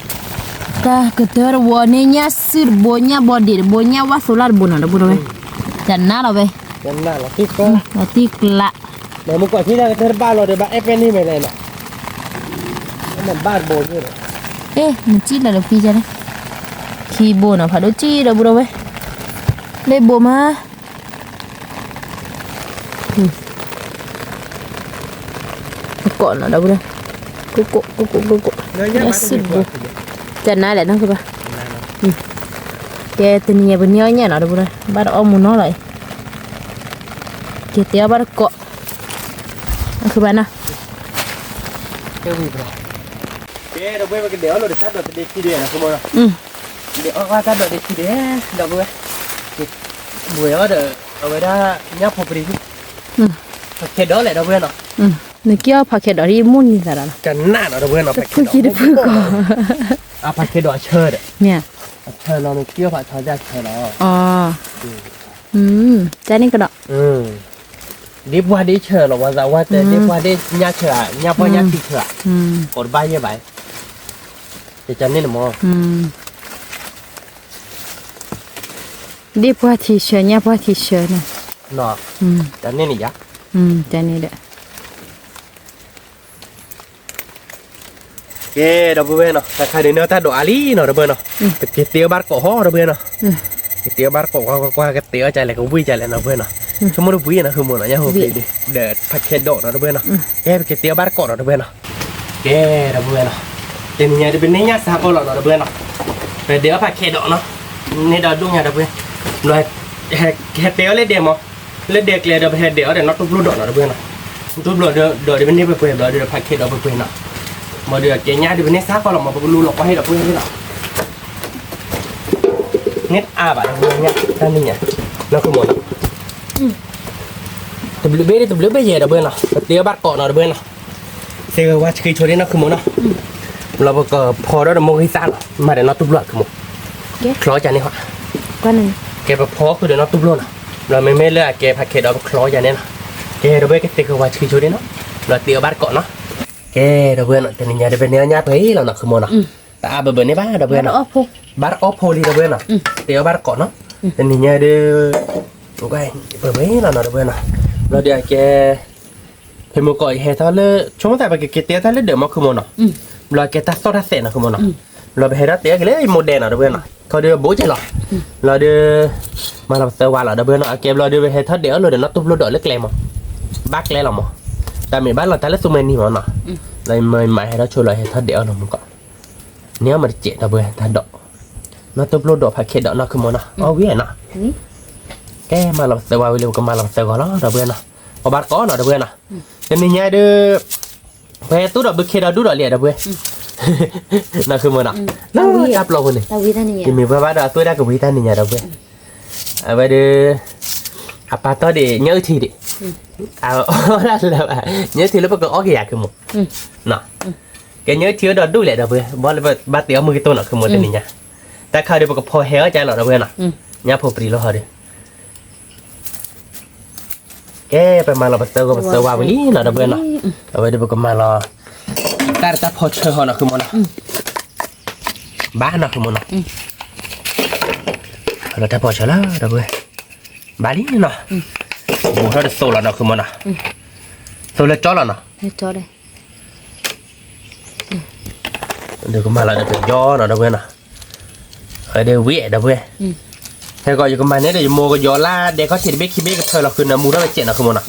တၢ်ကတၢၢ်တဝီန့ၣ် ညၣ်စုၣ်တဘိ ညၣ်ဘီဒ့းတဘိ ညၣ်ဝၣ်သိလၣ်တဘိနီၤ ဒီပုၢ်ဝဲၢ်, ကနါလီၤဝဲ, လီၤတံၢ်ကျး, မုၢ်ကီးထံၣ်တၢ်ကတၢၢ်တဘၣ်လီၤဒီး ဘၣ်အဲၣ်ပဲန့ၢ်မဲာ်လဲၣ်နီၤ, ဘၣ်တဘိ, အ့ နစံၣ်လၢလီၤဖံကဲန့ၣ်, ခံဘိနီၤ ဖးဒိၣ်ကံၣ် ဒီပုၢ်ဝဲၢ်, လၢဘိမး ကိးနီၤ ဒီပုၢ်ဝဲၢ်, ကိးကိးကိးကိးကိးကိး, ကနါလဲၣ် နီၢ်ခုၣ်ဘၣ်, ကဲတနံၤညါပန့ၢ်အီၣ်ညၣ်နီၤ ဒီပုၢ်ဝဲၢ်, ဘၣ်တအီၣ်မူနီၤလီၤအံၤ, က့ၤတ့အီၣ်ဘၣ်တကိး, နီၢ်ခုၣ်ဘၣ်နီၤ, ကဲ ဒီပုၢ်ဝဲၢ် ပကဒဲးအီၣ်လီၤဒီးတၢ်ဒိးတဒ့ခံဒ့နီၤ ခိမိၢ်နီၤ, ဒဲးအီၣ်ကွၢ်တၢ်ဒိးတဒ့ခံဒ့, ဒီပုၢ်ဝဲၢ်, ဘှဲးအီၣ်ဒီး အဝဲဒၣ် ညၣ်ဖိပရံၤ, ဖးခဲဒီးလဲၣ် ဒီပုၢ်ဝဲၢ်နီၤ, နက့ၤအီၣ်ဖးခဲဒီးဒ်မိၢ်နံၤသးဒီးလီၤ, တဖုခံတဖုကီး, အဖးခဲဒီးအဆၢဒီး, အဆၢနီၤ နက့ၤအီၣ်ဖးထီဒၣ်ဆၢလီၤ, ကန့ၣ်ကဒီး ဒ့ပှၢ်ဒ့ဆၢလီၤ ပှၤသးဝါတဲ ဒ့ပှၢ်ဒ့ညၣ်ဆၢဧါ ညၣ်ပှၢ်ညၣ်ထံဆၢဧါ, ကိးတဘၣ်ယဲၢ်ဘၣ်, ကန့ၣ်န့ၣ်မ့ၢ်, ဒ့ပှၢ်ထံဆၢ ညၣ်ပှၢ်ထံဆၢန့ၣ်, ကန့ၣ်န့ၣ်ယါ, ကန့ၣ်ဒီး ကဲ ဒီပုၢ်ဝဲၢ်နီၤ တခါန့ၣ် နတၢ်ဒိးအါလံနီၤ ဒီပုၢ်ဝဲၢ်နီၤ, ပက့ၤတ့အီၣ်ဘၣ်တကိးဟီ ဒီပုၢ်ဝဲၢ်နီၤ, က့ၤတ့အီၣ်ဘၣ်တကိး ကွၢ်ကွၢ်ကွၢ် ကတ့အီၣ်ကလဲၣ် ကဝံၣ်ကလဲၣ် ဒီပုၢ်ဝဲၢ်နီၤ, ဆိကမိၣ်တပှံၤနီၤ ဃုမိၢ်နီၤ ညၣ်ဖိပျံၤဒီး ဖးခဲဒိးနီၤ ဒီပုၢ်ဝဲၢ်နီၤ, ကဲ ပကတဲအီၣ်ဘၣ်တကိးနီၤ ဒီပုၢ်ဝဲၢ်နီၤ, ကဲ ဒီပုၢ်ဝဲၢ်နီၤ, တနံၤညါဒုး ပန့ၢ်ညၣ်စးကီးလီၤနီၤ ဒီပုၢ်ဝဲၢ်နီၤ, ပဒဲးအီၣ်ဖးခဲဒိးနီၤ, န့ၢ်ဒီးဒိၣ်ညါ ဒီပုၢ်ဝဲၢ်, ဟဲတဲအီၤလၢဒဲးမး, လၢဒဲးကျဲဒီး ပဟဲဒဲးအီၣ်ဒီးနီၢ်တူၢ်ပျိၢ်ဒီးနီၤ ဒီပုၢ်ဝဲၢ်နီၤ, တူၢ်ပျိၢ်ဒီး ဒီးပန့ၢ်ပှဲၤပှဲၤဘျီဒီး ဖးခဲဒိးပှဲၤပှဲၤနီၤ, မ့ၢ်ဒီးကဲညၣ်ဒုး ပန့ၢ်စးကီးလီၤမး ပကလူလီၤကွၢ်ဟ့ၣ်ဒီပုၢ်ဝဲၢ်နီၤ န့ၢ်အါဘၣ် ဒီပုၢ်ဝဲၢ် ညၣ်တၢ်န့ၣ်ညါ, နီၢ်ဃုမိၢ်နီၤ, တဘျုးဘ့ၣ်တဘျုးဘ့ၣ်ယဲၢ် ဒီပုၢ်ဝဲၢ်နီၤ, ပတဲအီၣ်ဘၣ်တကိးနီၤ ဒီပုၢ်ဝဲၢ်နီၤ, သ့ၣ်ဂ့ၤဝါဆှံဆိဒ်နီၢ်ဃုမိၢ်နီၤ, လီၤပကဖီထီၣ်ဒီးမိၢ်ဂံၢ်သၣ်နီၤ မၤဒီးနီၢ်တူၢ်ပျိၢ် ဃုမိၢ်, ချီကန့ၣ်ဟီ, ကဲ ပဖီဃုာ်ဒီးနီၢ်တူၢ်ပျိၢ်နီၤ, လီၤမ့မ့ၢ်လၢအကဲဖးခဲဒီး ပချီကန့ၣ်နီၤ, ကဲ ဒီပုၢ်ဝဲၢ် ကသ့ၣ်ဂ့ၤဝါဆှံဆိဒ်နီၤ, လီၤတဲအီၣ်ဘၣ်တကိးနီၤ, ကဲ ဒီပုၢ်ဝဲၢ်နီၤ, တနံၤညါဒုး ပန့ၢ်အီၣ်ညၣ်ပှဲၤလီၤနီၢ်ဃုမိၢ်နီၤ, တအါဘၣ်ဘၣ်န့ၣ်ဘၣ် ဒီပုၢ်ဝဲၢ်နီၤ, ဘၣ်တအီၣ်ဖိလံ ဒီပုၢ်ဝဲၢ်နီၤ, တဲအီၣ်ဘၣ်တကိးနီၤ, တနံၤညါဒုး ပှဲၤပှဲၤလီၤနီၤ ဒီပုၢ်ဝဲၢ်နီၤ, ဘျီဒုးအကဲ ဖဲမိၢ်ကီးယဟဲထီၣ်လၢ ဆိကမိၣ်သး ပကက့ၤတဲတၢ်လၢဒၢးမး ဃုမိၢ်နီၤ, ဘျီကဲတၢ်သီၣ်တၢ်သဲးနီၤ ဃုမိၢ်နီၤ, ဘျီပဟဲထီၣ်တဲအီၣ်က့ၤလၢယမိၢ်ဒဲးနီၤ ဒီပုၢ်ဝဲၢ်နီၤ, ခီဒုးဘိးက့ၤလီၤ, ဘျီဒုး မၤလီၤပသၢဝါလီၤ ဒီပုၢ်ဝဲၢ်နီၤ, အကဲဘျီဒုး ပဟဲထီၣ်ဒဲးအီၣ်လၢဒီးနီၢ်တူၢ်ပျိၢ်ဒီးလၢကျဲမး, ဘၣ်ကျဲလီၤမး, တၢ်မ့ၢ်ဘၣ်လီၤတၢ်လၢသူမွဲနံၤမးနီၤ, လၢမၤဟဲထီၣ်ဆိလီၤ ဟဲထီၣ်ဒဲးအီၣ်လီၤ မိၢ်ကီး, န့ၢ်အီၣ်မးတစဲး ဒီပုၢ်ဝဲၢ် တၢ်ဒိး, နီၢ်တူၢ်ပျိၢ်ဒီးဖးခဲဒီးနီၤ ဃုမိၢ်နီၤ, အီၣ်ဝံၤနီၤ, ကဲမၤလီၤပသၢဝါဝံၤလံ ပကမၤလီၤပသၢဂီၤလီၤ ဒီပုၢ်ဝဲၢ်နီၤ, အီၣ်ဘၣ်တကိးနီၤ ဒီပုၢ်ဝဲၢ်နီၤ, တနံၤညါဒုး ပှဲၤသူၣ်ဒီးဘုခ့ဒီးဒူၣ်ဒီးလံ ဒီပုၢ်ဝဲၢ်, နီၤ ဃုမိၢ်နီၤ, လၢတၢ်ပျီပူၤန့ၣ်, ယမ့ၢ်ပှၤဘၣ်ဒီး အသွဲၣ်တၢ်ကဝံၤတၢ်နံၤညါ ဒီပုၢ်ဝဲၢ်, အဝဲဒုး အပာ်တီၢ်ဒံး ညၣ်အုၣ်ထံဒံး, အအီၣ်ဒၣ်လၢၤဘၣ်, ညၣ်အုၣ်ထံလၢပကအီၣ်က့ၤယၤ ဃုမိၢ်, ကဲ ညၣ်အုၣ်ထံအိၣ်ဒီးဒူၣ်လဲၣ် ဒီပုၢ်ဝဲၢ်, ဘၣ်လၢပဘၣ်တဲအီၣ်မုၢ်ကတိၢ်နီၤ ဃုမိၢ် တနံၤညါ, တၢ်ခါဒုး ပကဖီဟဲအီၣ်ကၢလီၤ ဒီပုၢ်ဝဲၢ်နီၤ, ညၣ်ဖိပြံလီၤဟီဒုး ကဲ ပမၤလီၤပသၢဂီၤပသၢဝါဝံၤလံနီၤ ဒီပုၢ်ဝဲၢ်နီၤ, အဝဲဒုးပကမၤလီၤ တၢ်တၢ်ဖီဆၢဟီနီၤ ဃုမိၢ်နီၤ, ဘၣ်နီၤ ဃုမိၢ်နီၤ, လီၤတၢ်ဖီဆၢလီၤ ဒီပုၢ်ဝဲၢ်, ဘၣ်လံနီၤ, ဘူးထီၣ်တသိးလီၤနီၤ ဃုမိၢ်နီၤ, သိးလၢကၠီလီၤနီၤ, ဒုးကမၤလီၤဒီးကယီနီၤ ဒီပုၢ်ဝဲၢ်နီၤ, အဝဲဒုးဝံၤ ဒီပုၢ်ဝဲၢ်, ဟဲကီး ယကမၤန့ၢ်ဒီးယမိၢ်ကယီလၢဒဲခီၣ်ထံးတဘ့ၣ် ခံဘ့ၣ် ကဖၢလီၤဃုာ်နၢမူထီၣ်ကစဲးနီၤ ဃုမိၢ်နီၤ,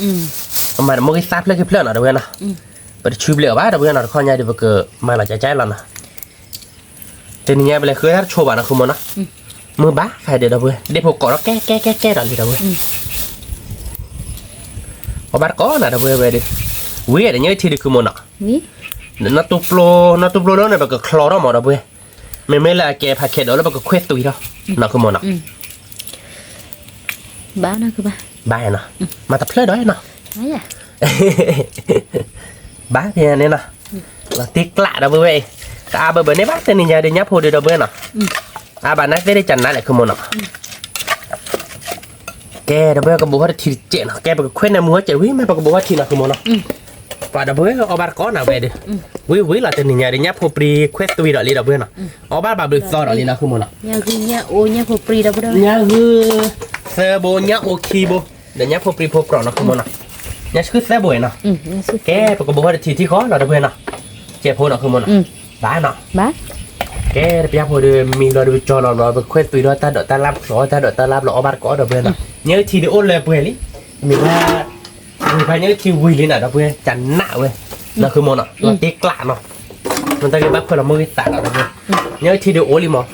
ကမၤတမိၢ်ဂံၢ်သၣ်ဖျၢၣ်ခံဖျၢၣ်နီၤ ဒီပုၢ်ဝဲၢ်နီၤ, ပတဆူဘျဲးအီၤဘၣ် ဒီပုၢ်ဝဲၢ်နီၤ, တခီညါဒုး ပကမၤလီၤကကလီၤနီၤ, တနံၤညါ ပလဲၤဃုတၢ်တဆိဘၣ်နီၤ ဃုမိၢ်နီၤ, မုၢ်ဘၣ်ဖဲဒုး ဒီပုၢ်ဝဲၢ် ဒ့ၣ်ဖိကိးထီၣ်ကဲကဲကဲကဲဒီးလံ ဒီပုၢ်ဝဲၢ်, အီၣ်ဘၣ်တကိးနီၤ ဒီပုၢ်ဝဲၢ် ဝဲဒုး, ဝံၤဒီးညၣ်အုၣ်ထံဒုး ဃုမိၢ်နီၤ, နီၢ်တူၢ်ပျိၢ် နီၢ်တူၢ်ပျိၢ်လၢန့ၣ် ပကချီထီၣ်မး ဒီပုၢ်ဝဲၢ်, မ့မ့ၢ်လၢအကဲဖးခဲဒီးလၢ ပကခွဲးသွံထီၣ်နီၤ ဃုမိၢ်နီၤ, ဘၣ်နီၤ မၤတဖျၢၣ်ဒီးနီၤ, ဘၣ်ဖဲန့ၣ်နီၤ, လီၤတံၢ်ကျး ဒီပုၢ်ဝဲၢ်အံၤ, တအါဘၢဘၢန့ၣ်ဘၣ် တနံၤညါဒုး ညၣ်ဖိဒုး ဒီပုၢ်ဝဲၢ်နီၤ, အါဘၣ်နၤသ့ၣ်ဒုး ကနးလဲၣ် ဃုမိၢ်နီၤ, ကဲ ဒီပုၢ်ဝဲၢ် ကဘူးထီၣ်တထံတစဲးနီၤ, ကဲ ပကခွဲးနၢမူထီၣ်ကစဲးဝံၤ မ့ၢ်ပကဘူးထီၣ်ထံနီၤ ဃုမိၢ်နီၤ, ပှၤ ဒီပုၢ်ဝဲၢ် အီၣ်ဘၣ်တကိးနီၤဝဲဒုး, ဝံၤဝံၤလီၤ တနံၤညါဒုး ညၣ်ဖိပြံခွဲးသွံဒီးလံ ဒီပုၢ်ဝဲၢ်နီၤ, အီၣ်ဘၣ်ဘၣ်ဘျုးသီဒီးလံနီၤ ဃုမိၢ်နီၤ, ညၣ်ဂုၢ်သၢဘိ ညၣ်အိၣ်ခံဘိ, ဒီးညၣ်ဖိပြံဖိပြီၤနီၤ ဃုမိၢ်နီၤ, ညၣ်ဆှုၣ်သၢဘိနီၤ, ကဲ ပကဘူးထီၣ်တထံထံဃီနီၤ ဒီပုၢ်ဝဲၢ်နီၤ, ကဲဖိနီၤ ဃုမိၢ်နီၤ, ဘၣ်နီၤ, ကဲ တပျၢ်ဖိဒုး မံဘျီဒုး ပကၠီလီၤဘျီ ပခွဲးသွံဒီးတၢ်ဒိးတၢ်လၢ် ပချီတၢ်ဒိးတၢ်လၢ်ဘျီ အီၣ်ဘၣ်တကိး ဒီပုၢ်ဝဲၢ်နီၤ, ညၣ်အုၣ်ထံဒုး အိၣ်လၢပှဲၤလံ, မ့ၢ်ဘၣ် မ့ၢ်ဘၣ်ညၣ်အုၣ်ထံဝံၤလံနီၤ ဒီပုၢ်ဝဲၢ် ကနးဝဲ, နီၤ ဃုမိၢ်နီၤ လီၤတံၢ်ကျးနီၤ, မ့ၢ်တၢ်ဂ့ၢ်ဘၣ်ဖၢလီၤမုၢ်ဂံၢ်သၣ်နီၤ ဒီပုၢ်ဝဲၢ်, ညၣ်အုၣ်ထံဒုး အိၣ်လံမး,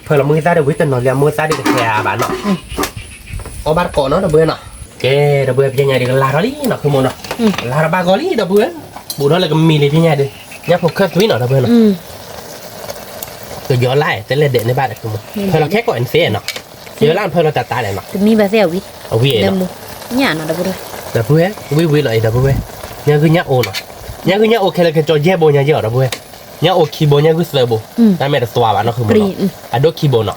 ဖၢလီၤမုၢ်ဂံၢ်သၣ်ဒုး ဝံၤတနီၤလံ အမုၢ်ဂံၢ်သၣ်ဒုး ကဟဲဘၣ်နီၤ, အီၣ်ဘၣ်တကိးနီၤ ဒီပုၢ်ဝဲၢ်နီၤ, ကဲ ဒီပုၢ်ဝဲၢ် ပညါဒုး ကလါထီၣ်လံနီၤ ဃုမိၢ်နီၤ, လါထီၣ်ဘၣ်ဂီၤလံ ဒီပုၢ်ဝဲၢ်, ဘူးထီၣ်လၢကမံၤလံ ပညါဒုး, ညၣ်ဖိခွဲးသွံနီၤ ဒီပုၢ်ဝဲၢ်နီၤ, ကယီၤလါ တလဲၤဒဲးန့ၣ်ဘၣ်ဒီး ဃုမိၢ်, ဖၢလီၤခဲကိးန့ၣ်သ့နီၤ, ယီၤလါ ဖၢလီၤတၢ်တၢ်လဲၣ်နီၤ, အဝံၤနီၤ, ဒီပုၢ်ဝဲၢ်, ဝံၤဝံၤလီၤအံၤ ဒီပုၢ်ဝဲၢ်, ညၣ်ဂုၢ်ညၣ်အိၣ်နီၤ, ညၣ်ဂုၢ်ညၣ်အိၣ် ခဲလၢာ်ခဲဆ့ ယဲၢ်ဘိညါယဲၢ်အီၤ ဒီပုၢ်ဝဲၢ်, ညၣ်အိၣ်ခံဘိ ညၣ်ဂုၢ်သၢဘိ, တၢ်မဲာ်တသွါဘၣ်နီၤ ဃုမိၢ်နီၤ, အဒိၣ်ခံဘိနီၤ,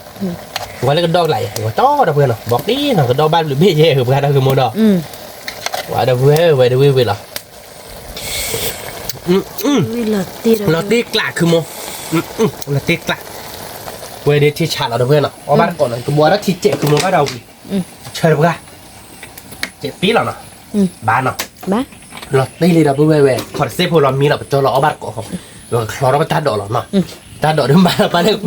ဝဲလၢကဒီၣ်ကလာ်ယဲၢ် ဝဲတီဒီပုၢ်ဝဲၢ်နီၤ, ဘီက့ၤနီၤ ကဒီၣ်ဘၣ်ဘျုးဘ့ၣ်ယဲၢ် ဃုမိၢ်နီၤ, ဝဲဒီပုၢ်ဝဲၢ် ဝဲဒုးဝံၤဝံၤလီၤ လီၤတံၢ်ကျး ခုမိၢ်, လီၤတံၢ်ကျး, ဝဲဒၣ်ထံဆးလီၤ ဒီပုၢ်ဝဲၢ်နီၤ, အီၣ်ဘၣ်တကိးနီၤ, ကဘှီထီၣ်ထံစဲး ခုမိၢ်ဘၣ်ဒီးဝံၤ, ဆၢတပှၢ်, စဲးပ့လီၤနီၤ, ဘၣ်နီၤ, လီၤတံၢ်လံ ဒီပုၢ်ဝဲၢ်ဝဲ, ခီၣ်တစ့ဖိလီၤမံလီၤ ပကၠီလီၤအီၣ်ဘၣ်တကိးဃီ, ဒီးကချီထီၣ်ပတၢ်ဒိးလီၤနီၤ, တၢ်ဒိးဒုးမၤလီၤ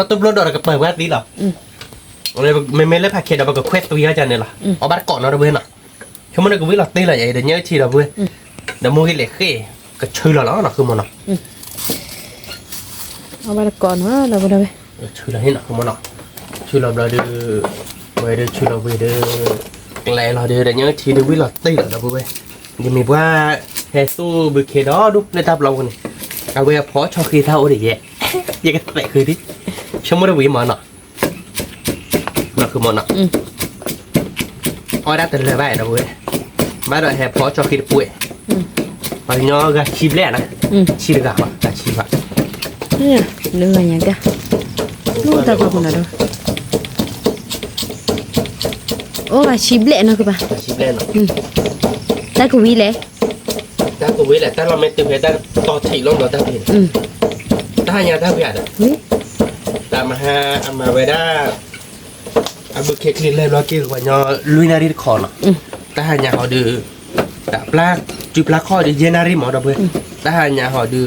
ပာ်လၢကပၢၤပူၤဝံၤလံ ဒီပုၢ်ဝဲၢ်, နီၢ်တူၢ်ပျိၢ်ဒိးဒီးကပၢၤပှၤသံလီၤ, မ့မ့ၢ်လၢဖးခဲဒီး ပကခွဲးသွံအီၤဒ်န့ၣ်လီၤ. အီၣ်ဘၣ်တကိးနီၤ ဒီပုၢ်ဝဲၢ်နီၤ. ဆိကမိၣ်ဒီးကဝံလီၤတ့ၢ်လီၤယဲဒီး ညၣ်အုၣ်ထံ ဒီပုၢ်ဝဲၢ်, ဒီးမိၢ်ဂ့ၤလဲၤဃ့ၢ် ကဆူလီၤလီၤနီၤ ဃုမီၤနီၤ. အီၣ်ဘၣ်တကိးနီၤ ဒီပုၢ်ဝဲၢ်, ဆူလီၤနီၤ ဃုမီၤနီၤ. ဆူလီၤဘျီဒီး ဝဲဒီးဆူလီၤဝံၤဒီး ကျဲလီၤဒီး ဒီးညၣ်အုၣ်ထံဒီး ဝံလီၤတ့ၢ်လီၤ ဒီပုၢ်ဝဲၢ်. ယမ့ၢ်ပှၤဟဲသူၣ်ဘုခ့ဒီးဒိၣ်လၢတၢ်ပျီပူၤန့ၣ်, အဝဲအဖီဆီဃံတၢ်အိၣ်ဒီးယဲ, ယကသဲးဃုာ်ဒံး, ဆိကမိၣ်ဒီးဝံမီၤနီၤ. နီၤ ဃုမီၤနီၤ. အီၣ်ဒၣ်တလၢာ်ဘၣ် ဒီပုၢ်ဝဲၢ်, ဘၣ်ဒီးဟဲဖီဆီဃံတပှဲၤ, ပှၤကညီဂၤဆံဘျဲၣ်နီၤ, ဆံတဂၤဘၣ် ဂၤဆံဘၣ်, လၢဂၤညါက, တၢ်ပျီပူၤနီၤဒီး, အိၣ်ဂၤဆံဘျဲၣ်နီၤ ဃုဘၣ်, တၢ်ကဝံၤလဲၣ် တၢ်ကဝံၤလဲၣ် တၢ်လီၢ်မ့ၢ်တုၤဖဲတၢ်တီထံးလီၤဒီးတၢ်ဝံၤ, တၢ်ဟါညါတၢ်ဝံၤဧါဒီး, တၢ်မဟါအမၤဝဲဒၣ် အဘုခ့ချံလၢဘျီက့ၤပှၤကညီလွံၢ်နၣ်ရံၣ်တခီနီၤ, တၢ်ဟါညါဟီဒီး, တၢ်ပျၢ်, စုပျၢ်ခီၣ်ဒီးယဲၢ်နၣ်ရံၣ်မီၤ ဒီပုၢ်ဝဲၢ်, တၢ်ဟါညါဟီဒီး,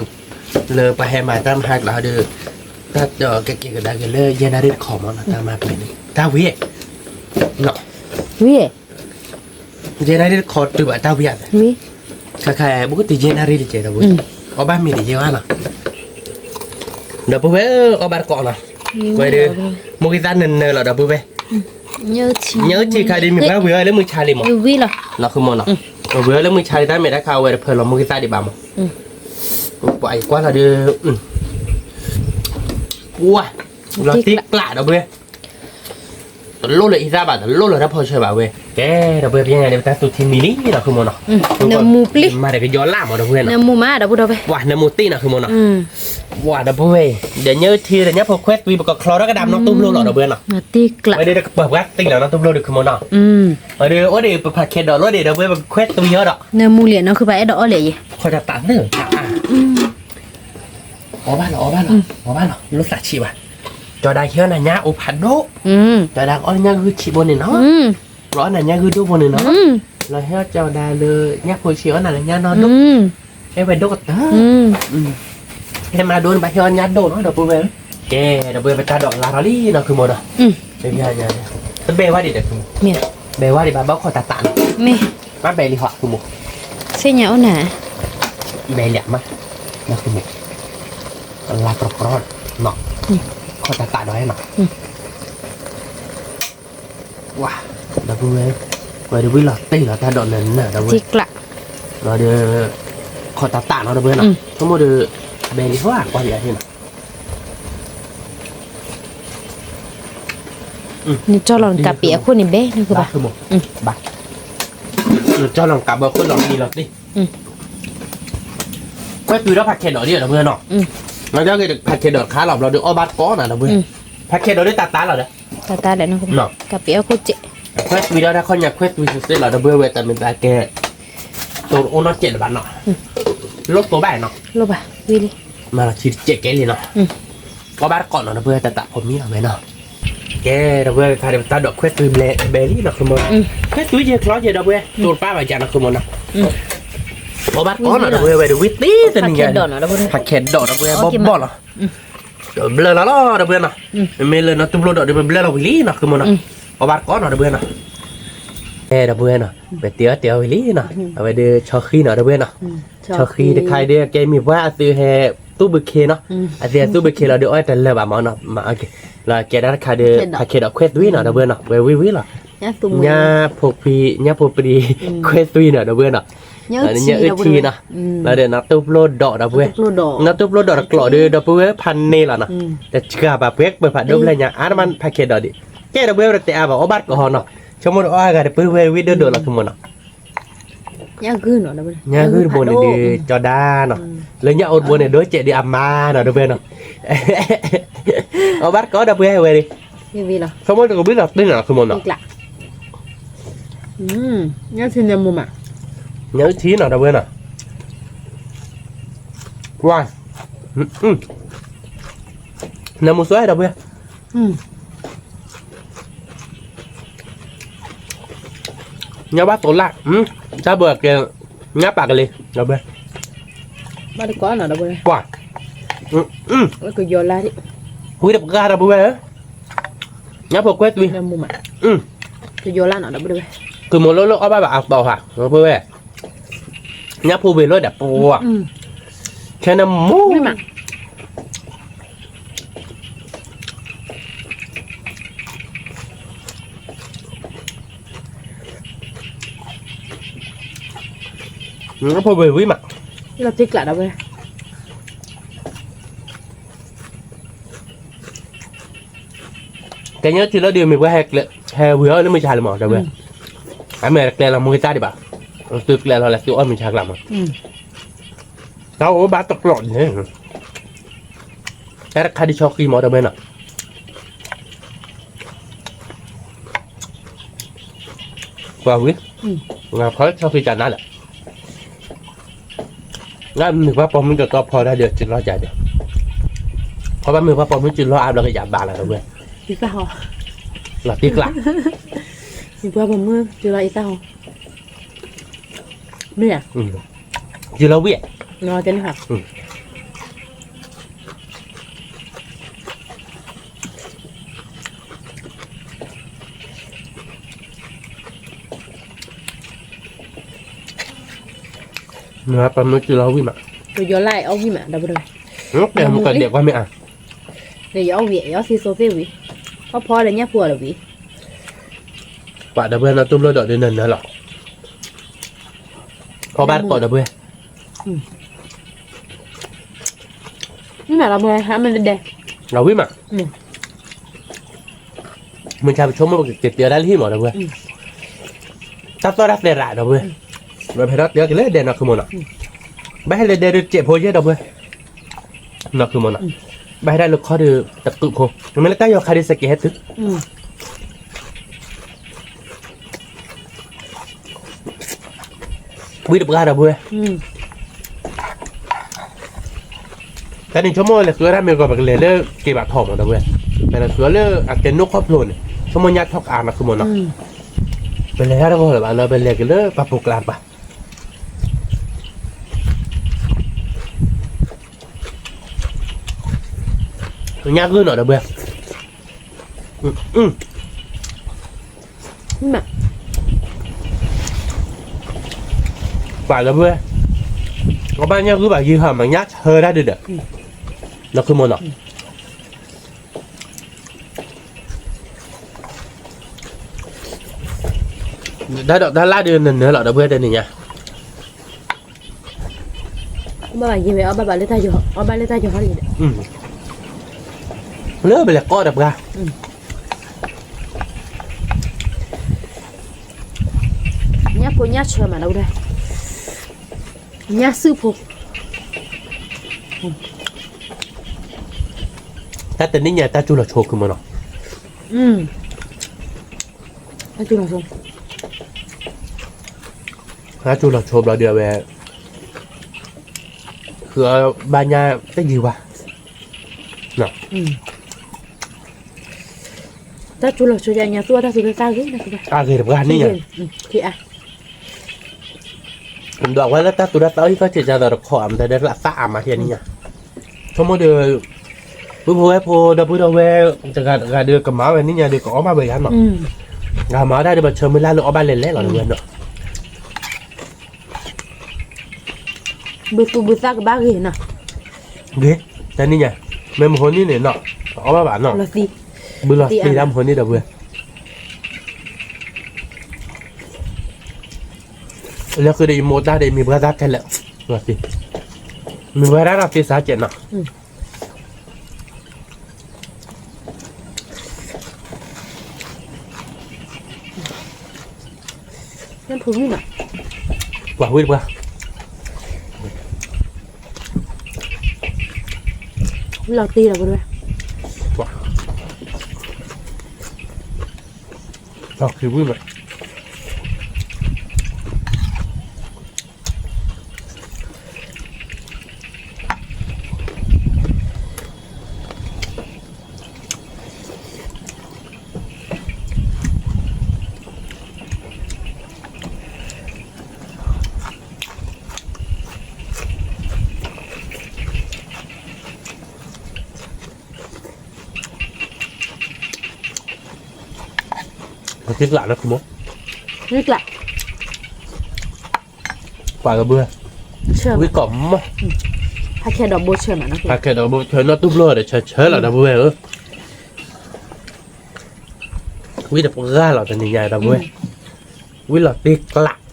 လၢပှၤဟဲမၤတၢ်မဟါကျါဟီဒီး, တၢ်ကက့ၤကဒါက့ၤလၢယဲၢ်နၣ်ရံၣ်တခီမီၤနီၤ တၢ်မၤပှဲၤန့ၣ် တၢ်ဝံၤ ဝံ ယဲၢ်နၣ်ရံၣ်တခီတုၤဘၣ်တၢ်ဝံၤဧါ, ခါခါ ဘူးကတၢၢ်ယဲၢ်နၣ်ရံၣ်တကဲး ဒီပုၢ်ဝဲၢ်, အီၣ်ဘၣ်မ့ၤတယဲၢ်ဘၣ်နီၤ, ဒီပုၢ်ဝဲၢ် အီၣ်ဘၣ်တကိးနီၤ, ဝဲဒီး, မိၢ်ဂံၢ်သၣ်နၢၤနၢၤလီၤ ဒီပုၢ်ဝဲၢ်, ညၣ်အုၣ်ထံခါဒီးမ့ၢ်ပှၤဝံၤအီၤလၢမုၢ်ဆါလံမီၤ, နီၤ ဃုမီၤနီၤ, ဝံၤအီၤလၢမုၢ်ဆါလံ တၢ်မ့ၢ်တၢ်ခါဝဲတဖၢလီၤ မိၢ်ဂံၢ်သၣ်ဒံးဘၣ်မီၤ, ပှၤအံၤကွၢ်လီၤဒီး ဝါ, လီၤတံၢ်ကျး ဒီပုၢ်ဝဲၢ်, တလိၣ်လၢအံသၣ်ဘၣ် တလိၣ်လၢတၢ်ဖီဆၢဘၣ်ဝဲ, ကဲ ဒီပုၢ်ဝဲၢ် ပညါန့ၣ် ပတၢ်သူၣ်ထံမံၤလံနီၤ ဃုမီၤနီၤ, နမူပျံၤ, မၤဒီးကယီၤလၢ်မီၤ ဒီပုၢ်ဝဲၢ်နီၤ, နမူမး ဒီပုၢ်ဝဲၢ်, ဝါ နမူတံၢ်နီၤ ဃုမီၤနီၤ, ဝါ ဒီပုၢ်ဝဲၢ်, ဒီးညၣ်အုၣ်ထံဒီးညၣ်ဖိခွဲးသွံ ပကချီထီၣ်ကဒါမနီၣ်တူၢ်ဖျိလီၤ ဒီပုၢ်ဝဲၢ်နီၤ, ဝဲဒီးတကပၤပှၤသံလီၤနီၣ်တူၢ်ဖျိဒီး ဃုမီၤနီၤ, ဝဲဒီးအိၣ်ဒီးပဖးခဲဒီးလိၣ်ဒီး ဒီပုၢ်ဝဲၢ် ပကခွဲးသွံအီၤဒီး, နမူလံနီၤ ဃုဘၣ် အဲၣ်ဒိးအီၣ်လံယဲ, ခီၣ်တၢ်သၢ အီၣ်ဘၣ်လီၤ အီၣ်ဘၣ်လီၤ အီၣ်ဘၣ်လီၤ လိၣ်သးဆံးဘၣ်, ကၠီၤဒၣ်ဟ့ၣ်အီၣ်နၤညၣ်အိၣ်ဖးဒိၣ်, ကၠီၤဒၣ်ကအီၣ်နၤညၣ်ဂုၢ်ဆံးဘိန့ၣ်နီၤ, လီၤအီၣ်နၤညၣ်ဂုၢ်ဒိၣ်ဘိန့ၣ်နီၤ, လီၤဟ့ၣ်အီၣ်ကၠီၤဒၣ်လၢ ညၣ်ဖိဆံးအီၣ်နၤလၢညၣ်နီၢ်ဒိၣ်, ဟဲဝဲဒိၣ်ကတၢၢ်, ဟဲမၤဒိၣ်န့ၣ် ဘၣ်ဟ့ၣ်အီၣ်ညၣ်ဒိၣ်နီၤ ဒီပုၢ်ဝဲၢ်, ကဲ ဒီပုၢ်ဝဲၢ် ပတၢ်ဒိးကလါထီၣ်လံနီၤ ဃုမီၤနီၤ, တဘဲဝဲဒံးဒီး ဘဲဝဲဒံးဘၣ် ဘၣ်ခီၣ်တၢ်သၣ်နီၤ, မ့ၢ်ဘဲလံဟီ ဃုမီၤ, သ့ၣ်ညါအိၣ်နၤ, ဘဲလံမး, နီၤ ဃုမီၤ, လါကြီကြီနီၤ, ခီၣ်တၢ်သၣ်ဒီးနီၤ ဝါ, ဒီပုၢ်ဝဲၢ်, ဝဲဒုးဝံၣ်လီၤတ့ၢ်လီၤတၢ်ဒိးနၢၤနၢၤ ဒီပုၢ်ဝဲၢ်, ဒီး ခီၣ်တၢ်သၣ်နီၤ ဒီပုၢ်ဝဲၢ်နီၤ, ဆိကမိၣ်ဒီး ဘဲလံဟီ ကွၢ်လံအဟ့ၣ်နီၤ, နကၠီလီၤနကးပံးအခိၣ်န့ၣ်ဘဲ နကဘၣ်, ဘၣ်, နကၠီလီၤနကးပံးအခိၣ်လီၤမံလီၤတ့ၢ်, ခွဲးသွံဒီးဖးခဲဒီးဒ် ဒီပုၢ်ဝဲၢ်နီၤ, နကၠီက့ၤဖးခဲဒီးတခါလီၤ ဘျီဒီးအီၣ်ဘၣ်တကိးနီၤ ဒီပုၢ်ဝဲၢ်, ဖးခဲဒီးဒ်တၢ်သၣ်လီၤဒီး တၢ်သၣ်လဲၣ်နီၤ ကးပံးအခိၣ်ကဲး, ခွဲးသွံဒီးတၢ်ခီၣ်ညါခွဲးသွံစ့ၢ်လီၤ ဒီပုၢ်ဝဲၢ် တၢ်မ့ၢ်သးကဲ တိၤတအိၣ်နီတစဲးလၢၤဘၣ်နီၤ, လိၣ်တိၤဘၣ်နီၤ, လိၣ်ဘၣ်ဝံၤလံ, မၤလီၤဆံတစဲးကဲလံနီၤ, အီၣ်ဘၣ်တကိးနီၤ ဒီပုၢ်ဝဲၢ် တၢ်သၣ်ဖိမံလီၤဝဲနီၤ, ကဲ ဒီပုၢ်ဝဲၢ် ခါဒီးပတၢ်ဒိးခွဲးသွံဘဲလံနီၤ ဃုမီၤနီၤ, ခွဲးသွံယဲၢ်ချီယဲၢ် ဒီပုၢ်ဝဲၢ် တိၤတပၢ်ဘၣ်ယၤနီၤ ဃုမီၤနီၤ, အီၣ်ဘၣ်တကိးနီၤ ဒီပုၢ်ဝဲၢ် ဝဲဒုးဝံၣ်တ့ၢ်တနံၤညါ, ဖးခဲဒီးနီၤ ဒီပုၢ်ဝဲၢ် ဘီၣ်ဘီၣ်လီၤ ဘျၢလီၤလီၤ ဒီပုၢ်ဝဲၢ်နီၤ, မ့မ့ၢ်လၢနီၢ်တူၢ်ဖျိဒီး ဒီးပဘျၢလီၤဝံၤလံနီၤ ဃုမီၤနီၤ, အီၣ်ဘၣ်တကိးနီၤ ဒီပုၢ်ဝဲၢ်နီၤ, အဲ ဒီပုၢ်ဝဲၢ်နီၤ ပတ့အီၣ်တ့အီၣ်ဝံၤလံနီၤ, အဝဲဒီးဆီဃံနီၤ ဒီပုၢ်ဝဲၢ်နီၤ, ဆီဃံတခါဒီး ကဲမ့ၢ်ပှၤအသုးဟဲသူၣ်ဘုခ့နီၤ, အသုးဟဲသူၣ်ဘုခ့လီၤဒီး အီၣ်တလၢာ်ဘၣ်မးနီၤ, လီၤကဲဒၣ်တခါဒီး ဖးခဲဒီးခွဲးသွံနီၤ ဒီပုၢ်ဝဲၢ်နီၤ, ဝဲဝံၤဝံၤလီၤ, ညၣ်ဖိပံၤ ညၣ်ဖိပံၤ ခွဲးသွံနီၤ ဒီပုၢ်ဝဲၢ်နီၤ, ညၣ်အုၣ်ထံနီၤ, လီၤဒီးနီၢ်တူၢ်ဖျိဒီး ဒီပုၢ်ဝဲၢ်, နီၢ်တူၢ်ဖျိဒီးတကျိးဒီး ဒီပုၢ်ဝဲၢ် ဖးန့ၢ်လီၤနီၤ, တစှၤဘၣ်ပှဲၤပၢၢ်ဖးဒိၣ်ဖျဲၣ်ညါ အါတမံၤဖးခဲဒီးဒံး, ကဲ ဒီပုၢ်ဝဲၢ် ပတတဲအါဘၣ် အီၣ်ဘၣ်တကိးဟီနီၤ, ဆိကမိၣ်ဒီးအီၣ်အဂၤဒီး ပုၢ်ဝဲၢ်ဝံၣ်ဒိၣ်ဒိၣ်လီၤ ဃုမီၤနီၤ, ညၣ်ဂုၢ်တဘိန့ၣ်ဒီး ကၠီဒါနီၤ, လၢညၣ်အိၣ်တဘိန့ၣ် ဒိၣ်စဲးဒီးအမါနီၤ ဒီပုၢ်ဝဲၢ်နီၤ, အီၣ်ဘၣ်တကိး ဒီပုၢ်ဝဲၢ် ဝဲဒၣ်, ဆိကမိၣ်ဒီးကဘုၣ်လီၤတ့ၢ်နီၤ ဃုမီၤနီၤ, ညၣ်အုၣ်ထံနီၤ ဒီပုၢ်ဝဲၢ်နီၤ, ဝါ, နမူစွဲ ဒီပုၢ်ဝဲၢ်, ညၣ်ဘၣ်တိၤလၢ်, တၢ်ဘၣ်ကဲ, ညၣ်ပာ်ကလံၤ ဒီပုၢ်ဝဲၢ်, ပှၤ, ဝံၤတပှၢ် ဒီပုၢ်ဝဲၢ်ဧၢ, ညၣ် ညၣ်ဖိကွဲးသွံ, သုးမိၢ်လၢလၢအီၣ်ဘၣ်ဘၣ်အသီဟး, ဖိဝဲ, ညၣ်ဖိဝ့ၤလီၤဒီးပှၤ, ခဲန့ၣ်မူ, ဖိဝ့ၤဝံၤမး, လီၤတံၢ်ကျးဒီးဝဲ ကဲညီထံလီၤဒုးမ့ၢ်ပှၤဟဲဝံၤအီၣ်လၢမုၢ်ဆါလံမး တဲဝဲ, အမ့ၢ်တကျဲလီၤမူက့ၤတၢ်ဒံးဘၣ်, သုကျဲလီၤလဲၤသုအီၣ်မုၢ်ဆါကျါမး, တၢ်အိၣ်ဘၣ်တကျိးန့ၣ်, တၢ်တခါဒ်ဆီဃံမး တဲဝဲနီၤ, ပှၤဝံၤ, ဖီဆီဃံကနါလၢာ် လၢမ့ၢ်ပှၤပိာ်မုၣ်တတီဖီတၢ်ဒီးစံးလီၤကဒီး, ခီဘၣ်မ့ၢ်ပှၤပိာ်မုၣ်စံးလီၤအါဘျီကယၤဘၣ်လီၤတဝဲ, လီၤတံၢ်ကျး, မ့ၢ်ပှၤပိာ်မုၣ်စံးလီၤအံသၣ်ဟီ, မ့ၢ်ဧါ, စံးလီၤဝံၤ, မ့ၢ်ပှၤပိာ်မုၣ်စံးလီၤဝံၤမး, ပယီၤလၢအီၣ်ဝံၤမး ဒီပုၢ်ဒီဝဲၢ်, မ့ၢ်အီၣ်ဝံၤ ယအီၣ်သ့သိသ့ဝံၤ, အီၣ်ဖီဒီးညၣ်ဖိအီၤလၢဝံၤ, ပှၤဒီပုၢ်ဝဲၢ်နီၤ တူၢ်ဘျီဒီးဒုးနၢၤနၢၤလီၤ, အီၣ်ဘၣ်တကိးဒီပုၢ်ဝဲၢ် မ့ၢ်မးလီၤပှဲၤ ဟးမ့ၢ်တဒဲး, လီၤဝံၤမး, မုၢ်ဆါပဆိကမိၣ်ပကက့ၤတ့အီၤတၢ်လၢဟံၣ်မး ဒီပုၢ်ဝဲၢ်, တၢ်သီၣ်တၢ်သဲးရး ဒီပုၢ်ဝဲၢ်, ဝဲဖဲထီၣ်တ့အီၤက့ၤလၢဒဲးနီၤ ခုမိၢ်နီၤ, ဘၣ်ဟဲလၢဒဲးဒုးစဲးဖိယဲၢ် ဒီပုၢ်ဝဲၢ်, နီၤ ခုမိၢ်နီၤ, ဘၣ်ဟဲဒၣ်လၢခီဒီးတကုးဖိ, မ့မ့ၢ်လၢတၢ်ယီၤခါဒီးစဲးကဲးဟဲတုၤ ဝံတပှၢ် ဒီပုၢ်ဝဲၢ်, တၢ်န့ၣ်ဆိကမိၣ်လဲၤဃုအီၣ်တၢ်မ့ၢ်ဂီၤ ပကလဲၤလၢက့ၤဘၣ်ထီၣ်မး ဒီပုၢ်ဝဲၢ်, ပလဲၤဃုအီၣ်လၢအကဲနိၣ်ခီဖျိန့ၣ် ဆိကမိၣ်ညၣ်ထီၣ်ကအါနီၤ ခုမိၢ်နီၤ, ပလဲၤတၢ်တဂီၤလၢၤဘၣ်လၢ ပလဲၤက့ၤလၢပှၤပိာ်ကျါတပၤ ညၣ်ဂုၢ်နီၤ ဒီပုၢ်ဝဲၢ်, ပှၤ ဒီပုၢ်ဝဲၢ်, အီၣ်ဘၣ်ညၣ်ဂုၢ်ဘၣ်ယံၤဟီ မၤညၣ်ဆၢတၢ်ဒုးဒီး, နီၤ ခုမိၢ်နီၤ, တၢ်ဒိးတၢ်လၢ်ဒုးနၢၤနၢၤလီၤ ဒီပုၢ်ဝဲၢ် တနံၤညါ ဘၣ်ဘၣ်ယံၤဝဲ အီၣ်ဘၣ်ဘၣ်လၢတၢ်ယီၤ အီၣ်ဘၣ်လၢတၢ်ယီၤဟီလံဒီး, လၢပလဲၤကိးဒီးပှၤ, ညၣ်ဖိညၣ်ဆၢမး ဒီပုၢ်ဝဲၢ်, ညၣ်စုၣ်ဖိ, တၢ်တနံၤညါတၢ်စူၤလီၤဆိ ခုမိၢ်နီၤ, တၢ်စူၤလီၤဆိ တၢ်စူၤလီၤဆိဘျီဒီး အဝဲ ဃုအီၣ်ဘၣ်ညၣ်တယံၤဘၣ်, တၢ်စူၤလီၤဆိယညါသူၣ်အီၣ်တၢ်သူတၢ်သၣ်ဂ့ၤန့ၣ်, အဂ့ၤတပှၢ်နံၣ်ညါ, ဒွးဝဲလၢတၢ်သူတၢ်သၣ်အီၣ်ဟံၣ်ခီၣ်ဆံးကသိးတခီ အမတၤဒဲးလၢအသၣ်အါမးထံနံၣ်ညါ, ဆိကမိၣ်ဒီး ပုၢ်ဖိဝဲၢ်ဖိဒီပုၢ်ဒီဝဲၢ် တဂၤတဂၤဒီးကမၤဝဲနံၣ်ညါဒီး ကအီၣ်ဘၣ်ဝဲယါနီၤ, ဂၤမၤဝဲဒၣ်ဒီး ပဆၢမုၢ်လၢ်လၢအီၣ်ဘၣ်လဲၤလဲၤလီၤ ဒီပုၢ်ဝဲၢ်နီၤ, ဘုသူၣ်ဘုသၣ်ကဘၣ်ဂ့ၤနီၤ, ဂ့ၤ, တနံၣ်ညါ, မ့ၢ်မဟိနံၣ်န့ၣ်နီၤ, အီၣ်ဘၣ်ဘၣ်နီၤ, ဘုလီၤသံဒၣ်မဟိနံၣ် ဒီပုၢ်ဝဲၢ်, လၢဃုာ်ဒီးယမိၢ်တၢ်ဒီး မ့ၢ်ပှၤတၢ်ခဲလၢာ်, မ့ၢ်ပှၤတၢ်သးကဲးနီၤ ပှၤဝံၣ်တပှၢ်, လီၤတံၢ်လီၤပဝဲ, လီၤခံဝံၣ်မး. က့ကျးလၢခူမီၤ, က့ကျး, ပှၤကဘု, ဝံကိးမီၤ, ဖးခဲဒီးဘိဆၢမး, ဖးခဲဒီးဘိဆၢနီၢ်တူၢ်ဘျီဒီးဆၢဆၢလီၤဒီပုၢ်ဝဲၢ်ဧၢ, ဝံတပှၢ်လီၤတနံၤညါဒီပုၢ်ဝဲၢ်, ဝံလီၤတ့ကျး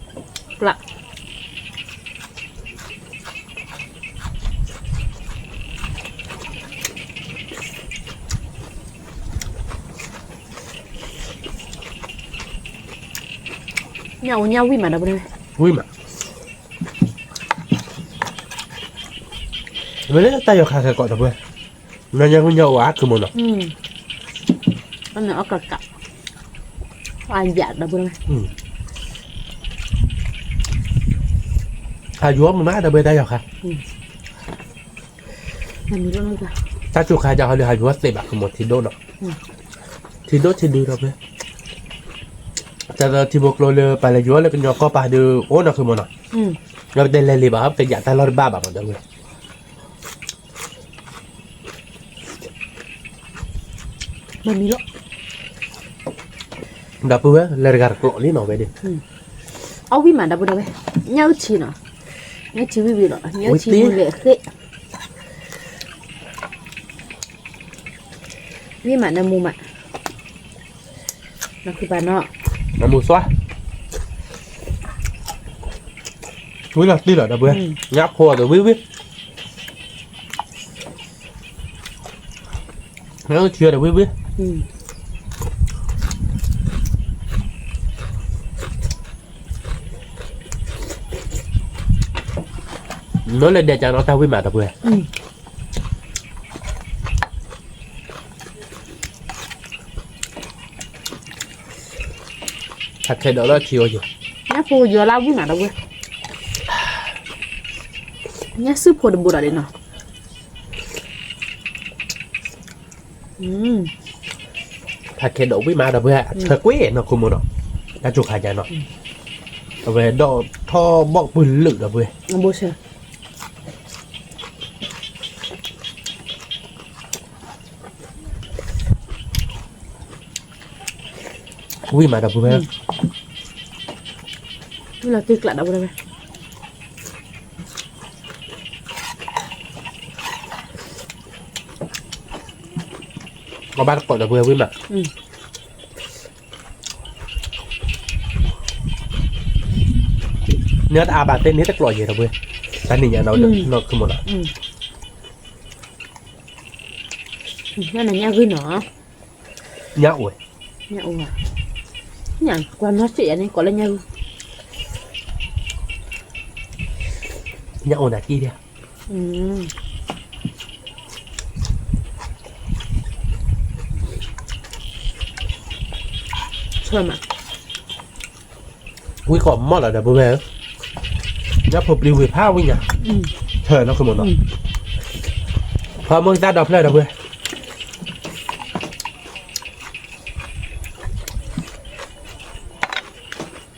ညၣ်အိၣ်ညၣ်ဝံၣ်မးဒီပုၢ်ဝဲၢ်, ဝံၣ်မး, ဝဲလၢတၢ်ယီၤခါခဲကိးဒီပုၢ်ဝဲၢ်, နညၣ်ဝံၣ်ညၣ်အိၣ်အါခုမီၤနီၤ, အီၣ်ကကး, အါယၤဒီပုၢ်ဝဲၢ်, ဟးယီၤမုာ်မးဒီပုၢ်ဝဲၢ်တၢ်ယီၤခါ တၢ်စူၤခါယါဟီလၢဟးယွၤသ့ဘၣ်ကမီၤထံဒိၣ်နီၤ, ထံဒိၣ်ထံဒုဒီပုၢ်ဝဲၢ်, တၢ်သထံဖိကျိလၢပှၤလဲၤယွၤလၢကညီကီၢ်ပၤဒုးအိၣ်နီၤခုမီၤနီၤ, ဒီးပတဲလဲၤလံဘၣ် ပတဲယၤတၢ်လီၢ်တဘၣ်ဘၣ်မးဒီပုၢ်ဝဲၢ်, မၤမံၤလီၤ, ဒီပုၢ်ဝဲၢ် လဲၤတဂၤတကျိးလံနီၤဝဲဒၣ်, အီၣ်ဝံၣ်မးဒီပုၢ်ဝဲၢ်, ညၣ်အုၣ်ထံနီၤ, ညၣ်ထံဝံၣ်ဝံၣ်လီၤ ညၣ်အုၣ်ထံမူလဲၤဃ့ၣ် ဝံၣ်မးနၢမူမး, နခုပာ်နီၤ, နမူသွါ, ဝံၣ်လီၤတံၢ်လီၤဒီပုၢ်ဝဲၢ်, ညၣ်ဖိအီၤဒီးဝံၣ်ဝံၣ်, နထံအီၤဒီးဝံၣ်ဝံၣ် နီၢ်လဲၤဒဲးကနီၢ်တၢ်ဝံၣ်မးဒီပုၢ်ဝဲၢ်, ဖးခဲဒီးလၢထံအိၣ်ယဲ, ညၣ်ဖိယီၤလၢဝံၣ်မးဒီပုၢ်ဝဲၢ်, ညၣ်စုဖိတဘိဒီးဒ်နီၤ, ဖးခဲဒီးဝံၣ်မးဒီပုၢ်ဝဲၢ် ဆၢကွံာ်နီၢ်ခိမိၢ်နီၤ, တၢ်စူၤခါယါနီၤ, အဝဲဒီးထီၣ်ဘီၣ်ပှဲၤလုာ်ဒီပုၢ်ဝဲၢ်, ဝံၣ်မးဒီပုၢ်ဝဲၢ်, ဝံၣ်လီၤတံၢ်ကျးဒီပုၢ်ဝဲၢ်, ကဘၣ်တကိးဒီပုၢ်ဝဲၢ်ဝံၣ်မး, နတအါဘၣ်သ့န့ၣ်တကျိးယဲဒီပုၢ်ဝဲၢ်, တၢ်နံၤညါနီၤ နီၢ်ခိမိၢ်နီၤ, ညၣ်နၤညၣ်ဂုၢ်နီၤ, ညၣ်အိၣ်, ညၣ်အိၣ်, ညၣ်ကွၢ်နီၢ်စ့ၣ်ယၤန့ၣ် ကိးလၢညၣ်ဂုၢ်, ညၣ်အိၣ်နၤကံၢ်ဒၣ် ဆၢမး, ဝံၣ်ကိးမီၤလီၤဒီပုၢ်ဝဲၢ်ဧၢ, ညၣ်ဖိပျံၤဝံၤဖးဝံၣ်ညါ, ဆၢနီၢ်ခိမိၢ်နီၤ, ဖးမိၢ်တၢ်ဒီဖျၢၣ်ဒီပုၢ်ဝဲၢ်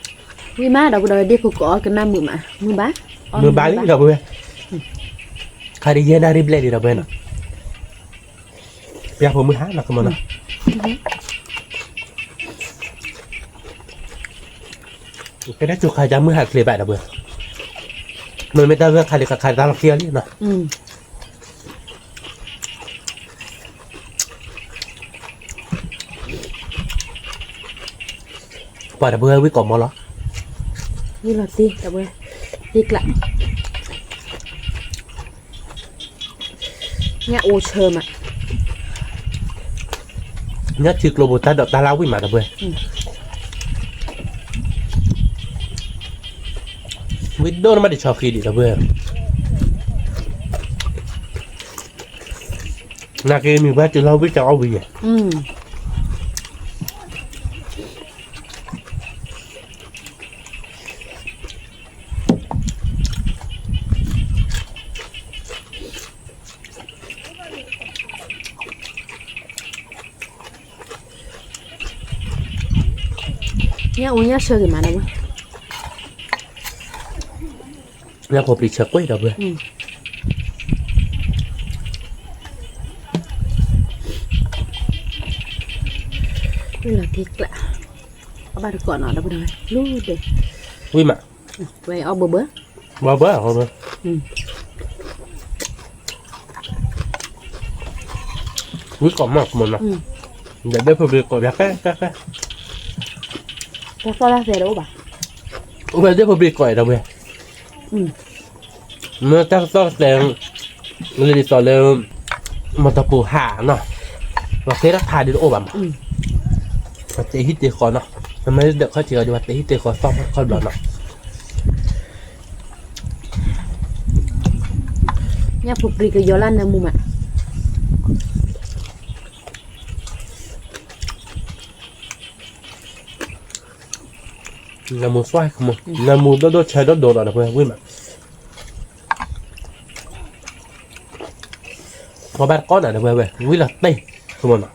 ဝံၣ်မးဒီပုၢ်ဒီး ဒ့ၣ်ဖိကအီၣ်ကနၣ်မုာ်မး မုာ်ဘၣ်, မုာ်ဘၣ်လံဒီပုၢ်ဝဲၢ်, ခါဒံးယဲၢ်နၣ်ရံၣ်ဘျဲၣ်လံဒီပုၢ်ဝဲၢ်နီၤ, ပျၢ်ဖိမုၢ်ဟါနီၢ်ခိမိၢ်နီၤ, ကဲတၢ်စူၤခါယါမုၢ်ဟါချ့ဘၣ်ဒီပုၢ်ဝဲၢ်, မ့မ့ၢ်တၢ်ဂၢၢ်ခါလံ ခါခါတၢ်လီၤခံအီၤလံနီၤ ပှၤဒီပုၢ်ဝဲၢ်ဝံၣ်ကိးမီၤလီၤ, ဝံၣ်လီၤတံၢ်ဒီပုၢ်ဝဲၢ်, တံၢ်ကျး, ညၣ်အိၣ်ဆၢမး, ညၣ်ထံကျိပူၤတၢ်ဒိးတၢ်လၢဝံၣ်မးဒီပုၢ်ဝဲၢ်, ဝံၣ်ဒိၣ်န့ၣ်မးဒံးဆီခံဒံးဒီပုၢ်ဝဲၢ်, နာ်က့မံၤဘၣ်တုၤလီၤဝံၣ်တၢ်အီၣ်ဝံၤယဲၢ် ညၣ်အိၣ်ညၣ်ဆၢဂ့ၤမးဒီပုၢ်ဝဲၢ်, ညၣ်ဖိပျံၤဆၢကွံာ်ဒီပုၢ်ဝဲၢ်, လီၤတံၢ်ကျး, အဘၣ်တကိးနီၤ ဒီပုၢ်ဒီဝဲၢ် လူၤဒဲး, ဝံၣ်မး, ဝဲအီၣ်ဘၢဘၢ, ဘၢဘၢ, ဝံၣ်ကိးမး ကမီၤနီၤ, ဒီးဒဲဖိဘ့ၣ်ကိး ဘၣ်ကဲကဲကဲ, တၢ်သီၣ်တၢ်သဲတအိၣ်ဘၣ်, အိၣ်ဝဲဒဲဖိဘ့ၣ်ကိးဒီပုၢ်ဝဲၢ် မ့ၢ်တၢ်ကစီၣ်ကတဲာ် လံာ်ဒ်သိးလၢ မီၢ်တပူၤဟးနီၤ, ပှၤသ့တၢ်ဖးဒုးတအိၣ်ဘၣ်မး, ပှၤတဲဟံၣ်တဲဃီနီၤ, ပမ့ၢ်ဒၢးခီၣ်ထံးအီၤဒီး ပှၤတဲဟံၣ်တဲဃီသီၣ်ဖီၣ်တခီဘျီနီၤ, ညၣ်ဖိပြံကယီၤလၢနၢမူမး နၢမူစွၣ် နၢမူဒိၣ်ဒိၣ်ဆၢဒိၣ်ဒိၣ်ဒီး ဒီပုၢ်ဝဲၢ်မး, ပှၤဘၣ်တကိးနၤ ဒီပုၢ်ဝဲၢ် ဝံၣ်လီၤတ့ၢ် ကမီၤနီ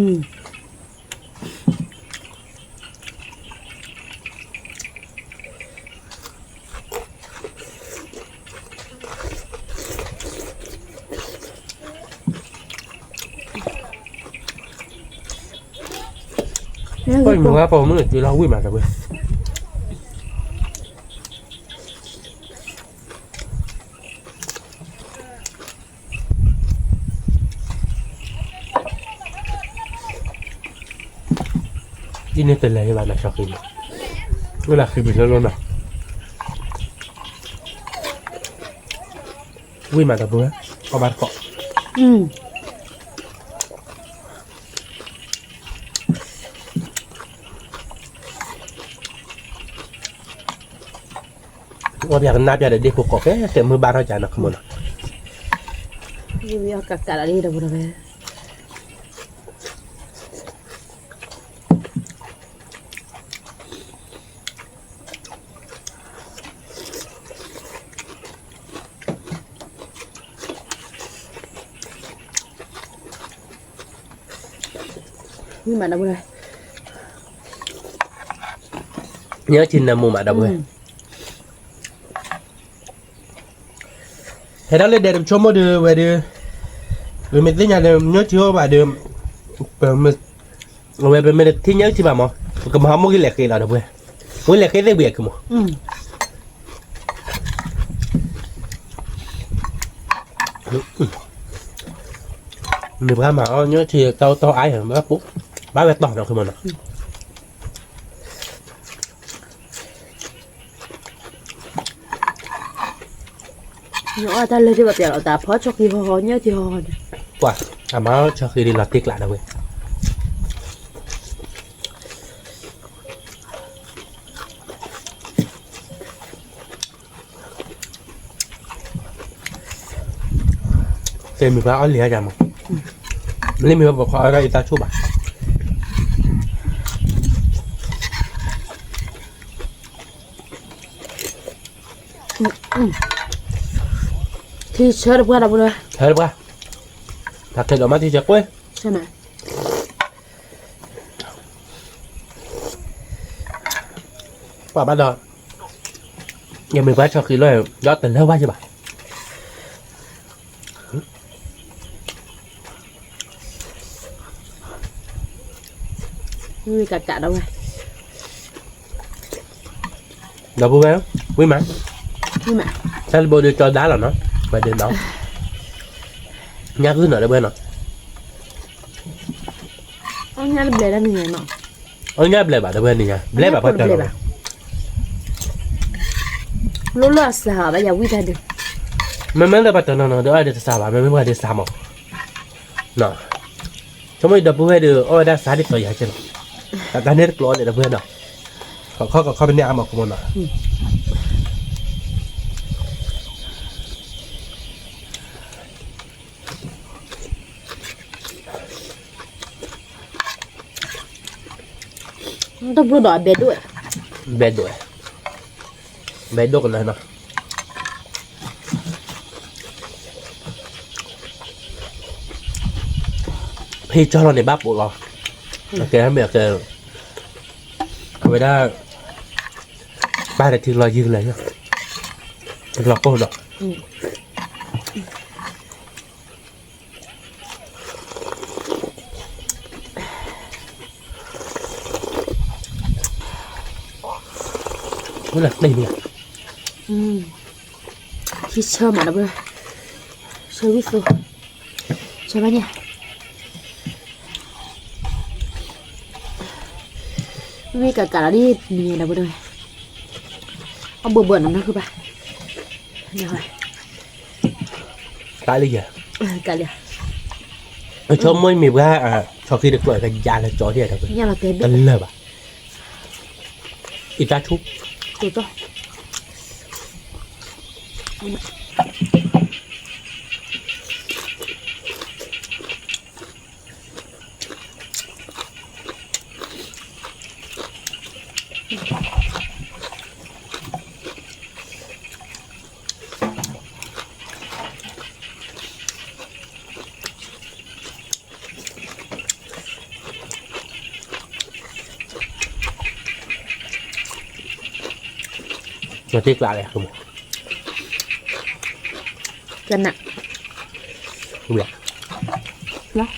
ၤ. ပှၤမုၢ်ဂၤပှၤမုၢ်ဂၤ တုၤလီၤဝံၣ်မး ဒီပုၢ်ဝဲၢ် ဒ်န့ၣ်တလဲၤဘၣ်နၤ ဆီဃံန့ၣ်, ဝဲဒၣ်ဃံမံၤလၢလီၤနီၤ, ဝံၣ်မး ဒီပုၢ်ဝဲၢ် အီၣ်ဘၣ်တကိး အီၣ်ပၠးကနၣ်ပၠးဒီးဒ့ၣ်ဖိကိး ကဲကဲမုၢ်ဘၣ်ထီၣ်ကၠးနီၤ ကမီၤနီၤ, ဝံၣ်ဝံၣ်အီၣ်ကးကးဒီးဒ်ဒီပုၢ်ဝဲၢ် ဝံၣ်မး ဒီပုၢ်ဝဲၢ်, ညၣ်ထံနၢမူမး ဒီပုၢ်ဝဲၢ်, ဟဲဒၣ်လၢဒဲးတဆိကမိၣ်ဒုးဝဲဒုး, ပမ့ၢ်သ့ၣ်ညါဒီး ညၣ်ထံအိၣ်ဘၣ်ဒီး, အဝဲပမ့ၢ်တထံၣ်ညၣ်ထံဘၣ်မး, ပကမၤဟီၣ်မိၢ်က့ၤလဲၤဃ့လီၤ ဒီပုၢ်ဝဲၢ်, ဝဲလဲၤဃ့သ့ၣ်ဘှံးအကမီၤ မ့ၢ်ပှၤမၤအီၣ်ညၣ်ထံ တၢ်အိၣ်တီၢ်အါ ဘၣ်ပူၤ, ဘၣ်ဝဲတီၢ်နီၤ ကမီၤနီၤ, နအီၣ်တၢ်လၢထံၣ်ဘၣ်ပျဲလီၤ တၢ်ဖီဆီဃံဟီဟီ ညၣ်ထံဟီဟီန့ၣ်, ပှၤအမၤအီၣ်ဆီဃံဒ်လီၤတံၢ်ကျး ဒီပုၢ်ဝဲၢ် တဲမ့ၢ်ပှၤအီၣ်လံၤအါယၤမး, မ့မ့ၢ်ပှၤဖီအီၣ်ဒၣ်အံၤတၢ်ဆိၣ်ဘၣ်, ထံဆၢတပှၢ်ဒီပုၢ်ဝဲၢ်, ဆၢတပှၢ်, တၢ်ခဲဒီးမ့ၢ်ထံဆၢကွ့ၢ်, ပှၤဘၣ်ဒီး, ယမ့ၢ်ပှၤဆီဃံလီၤ ဒီးတလၢဝါယဘၣ် ဝံၣ်ကးကးဒီးဝဲ, ဒီပုၢ်ဝဲၢ်, ဝံၣ်မး, တၢ်တဘိဒုးကၠီဒါလီၤနီၤ, ဝဲဒုးနီၤ, ညၣ်ဂုၢ်နီၤ ဒီပုၢ်ဝဲၢ်နီၤ, အီၣ်ညၣ်တဘျဲးဒၣ်နံၤညါနီၤ, အီၣ်ညၣ်ဘျဲးဘၣ် ဒီပုၢ်ဝဲၢ်နံၤညါ ဘျဲးဘၣ်ပှၤတနီၤနီၤ, လိၣ်လၢအစၢ်ဘၣ်ယၤဝံၣ်တၢ်ဒုး, မ့မ့ၢ်လၢပှၤတနီၤနီၤဒီးအီၣ်ဒီးတစၢ်ဘၣ် မ့မ့ၢ်ပှၤဒုးစၢ်မး ဆိကမိၣ်ဒီပုၢ်ဝဲၢ်ဒီး အီၣ်ဝဲဒၣ်စၢ်ဒ်သိးယၤကဲလီၤ, တၢ်န့ၣ်တကျိးန့ၣ် ဒီပုၢ်ဝဲၢ်နီၤ, ခီခီခီပန့ၢ်အါမး ကမီၤနီၤ, တဘျီဒီးအဘဲဒိၣ်, ဘဲဒိၣ်, ဘဲဒိၣ်ကလၢနီၤ ဖဲကၠီလီၤန့ၣ်ဘၣ်ပိာ်လီၤ, ကဲမ့ၢ်ကဲ, အဝဲဒၣ်, ဘၣ်ဒီးထံလီၤယံၤကလဲာ်, ထံလီၤပိၢ်ဒီး အ လၢသ့ၣ်န့ၣ်, ခံဆၢမးဒီပုၢ်ဝဲၢ်, ဆၢဝံၣ်သိ, ဆၢဘၣ်ညါ, မ့ၢ်ကးကးလီၤဒ်န့ၣ်ဒီပုၢ်ဝဲၢ်, အဘၢၣ်ဘၢၣ်နီၤ နၢ်ဃုဘၣ်, ကးလံယဲ, ကးလံ, အဆိကမိၣ်မ့ၢ်ပှၤ, ဆီၣ်ဃံတကျိာ်ကယၤလၢကၠီဒ်, တလၢာ်ဘၣ်, အံသၣ်ဆူၣ်, နတ့ကျးလဲၣ်, ကနၣ်, ဝံၤ,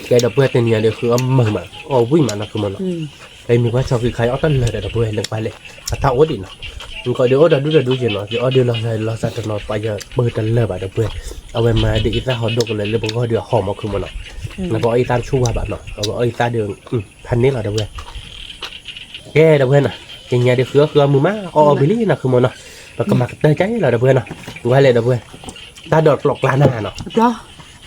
ကဲဒီပုၢ်ဝဲၢ်တနံၤညါဒီး ဃုအီၣ်မုာ်မး အီၣ်ဝံၣ်မးနီၤ ဃုမၢ်နီၤ, အမ့ၢ်ပှၤဆီၣ်ဃံခါအီၣ်တၢ်လၢာ်ဒီး ဒီပုၢ်ဝဲၢ် လၢပှၤလဲၣ် အတၢ်အိၣ်ဒံးနီၤ, ကီးဒီးအိၣ်ဒီးဒူဒီးဒူက့ၤနီၤ ယအီၣ်ဒုးလီၤလီၤစၢ်တနီၤ ပှၤယပၢၢ်တလၢာ်ဘၣ် ဒီပုၢ်ဝဲၢ်, အဝဲမၤဒ်အံသၣ်ဟီၣ်ဒိၣ်ကလၢာ်လၢပဂီၢ်ဒီးအဟီၣ်မး ဃုမၢ်နီၤ, နကအီၣ်အံသၣ်တဆူၣ်ဝါဘၣ်နီၤ အဝဲအီၣ်အံသၣ်ဒီး ဖးန့ၣ်လီၤ ဒီပုၢ်ဝဲၢ် ကဲ ဒီပုၢ်ဝဲၢ်နီၤ, တနံၤညါဒီး ဃုအီၣ်ဃုအီၣ်မုာ်မး အီၣ်အီၣ်ဝံၤလံနီၤ ဃုမၢ်နီၤ, ပကမၤကတၢၢ်ကါအံၤလီၤ ဒီပုၢ်ဝဲၢ်နီၤ, ဝဲလဲၣ် ဒီပုၢ်ဝဲၢ်, တၢ်ဒိးကျိးကျါနၤနီၤ,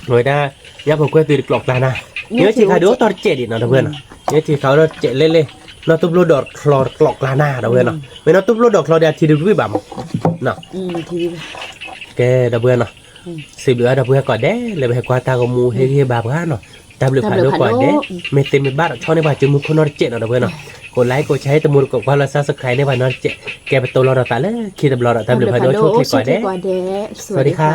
ဝဲဒၣ်, ယဖိခွဲသုးတကျိးကျါနၤ, မ့ၢ်ထံခါဒုးအိၣ်တီတစဲးဒံးနီၤ ဒီပုၢ်ဝဲၢ်နီၤ, မ့ၢ်ထံခါအိၣ်တီတစဲးလဲၣ်လဲၣ်, နီၢ်သူၣ်ပျိဒီးချီတကျိးကျါနၤ ဒီပုၢ်ဝဲၢ်နီၤ, မ့ၢ်နီၢ်သူၣ်ပျိဒီးချီဒီးအထံတကွံာ်ဘၣ်မး, ကဲ ဒီပုၢ်ဝဲၢ်နီၤ, စံးဘျုးအါ ဒီပုၢ်ဝဲၢ်ကိးဂၤဒဲး လၢပဟဲကွၢ်တၢ်ဂီၤမူ ဟ့ၣ်ဂံၢ်ဟ့ၣ်ဘါပှၤနီၤ, တၢ်ဘျုးဖးဒိၣ်ကိးဂၤဒဲး, မ့ၢ်သ့မ့ၢ်ဘၣ်ဒီး ဆီၣ်န့ၢ်ပှၤစုမုၢ်ခိၣ်နီတစဲးနီၤ ဒီပုၢ်ဝဲၢ်နီၤ, ကိးlikeကိးshare တမူတကိးကွၢ်လီၤ subscribe န့ၢ်ပှၤနီတစဲး, ကဲ ပတိၤလီၤဒီးသးလၢခံတဘျီဒီး တၢ်ဘျုးဖးဒိၣ် ဆိၣ်ချ့ကိးဂၤဒဲး, စဝၤဒံခါ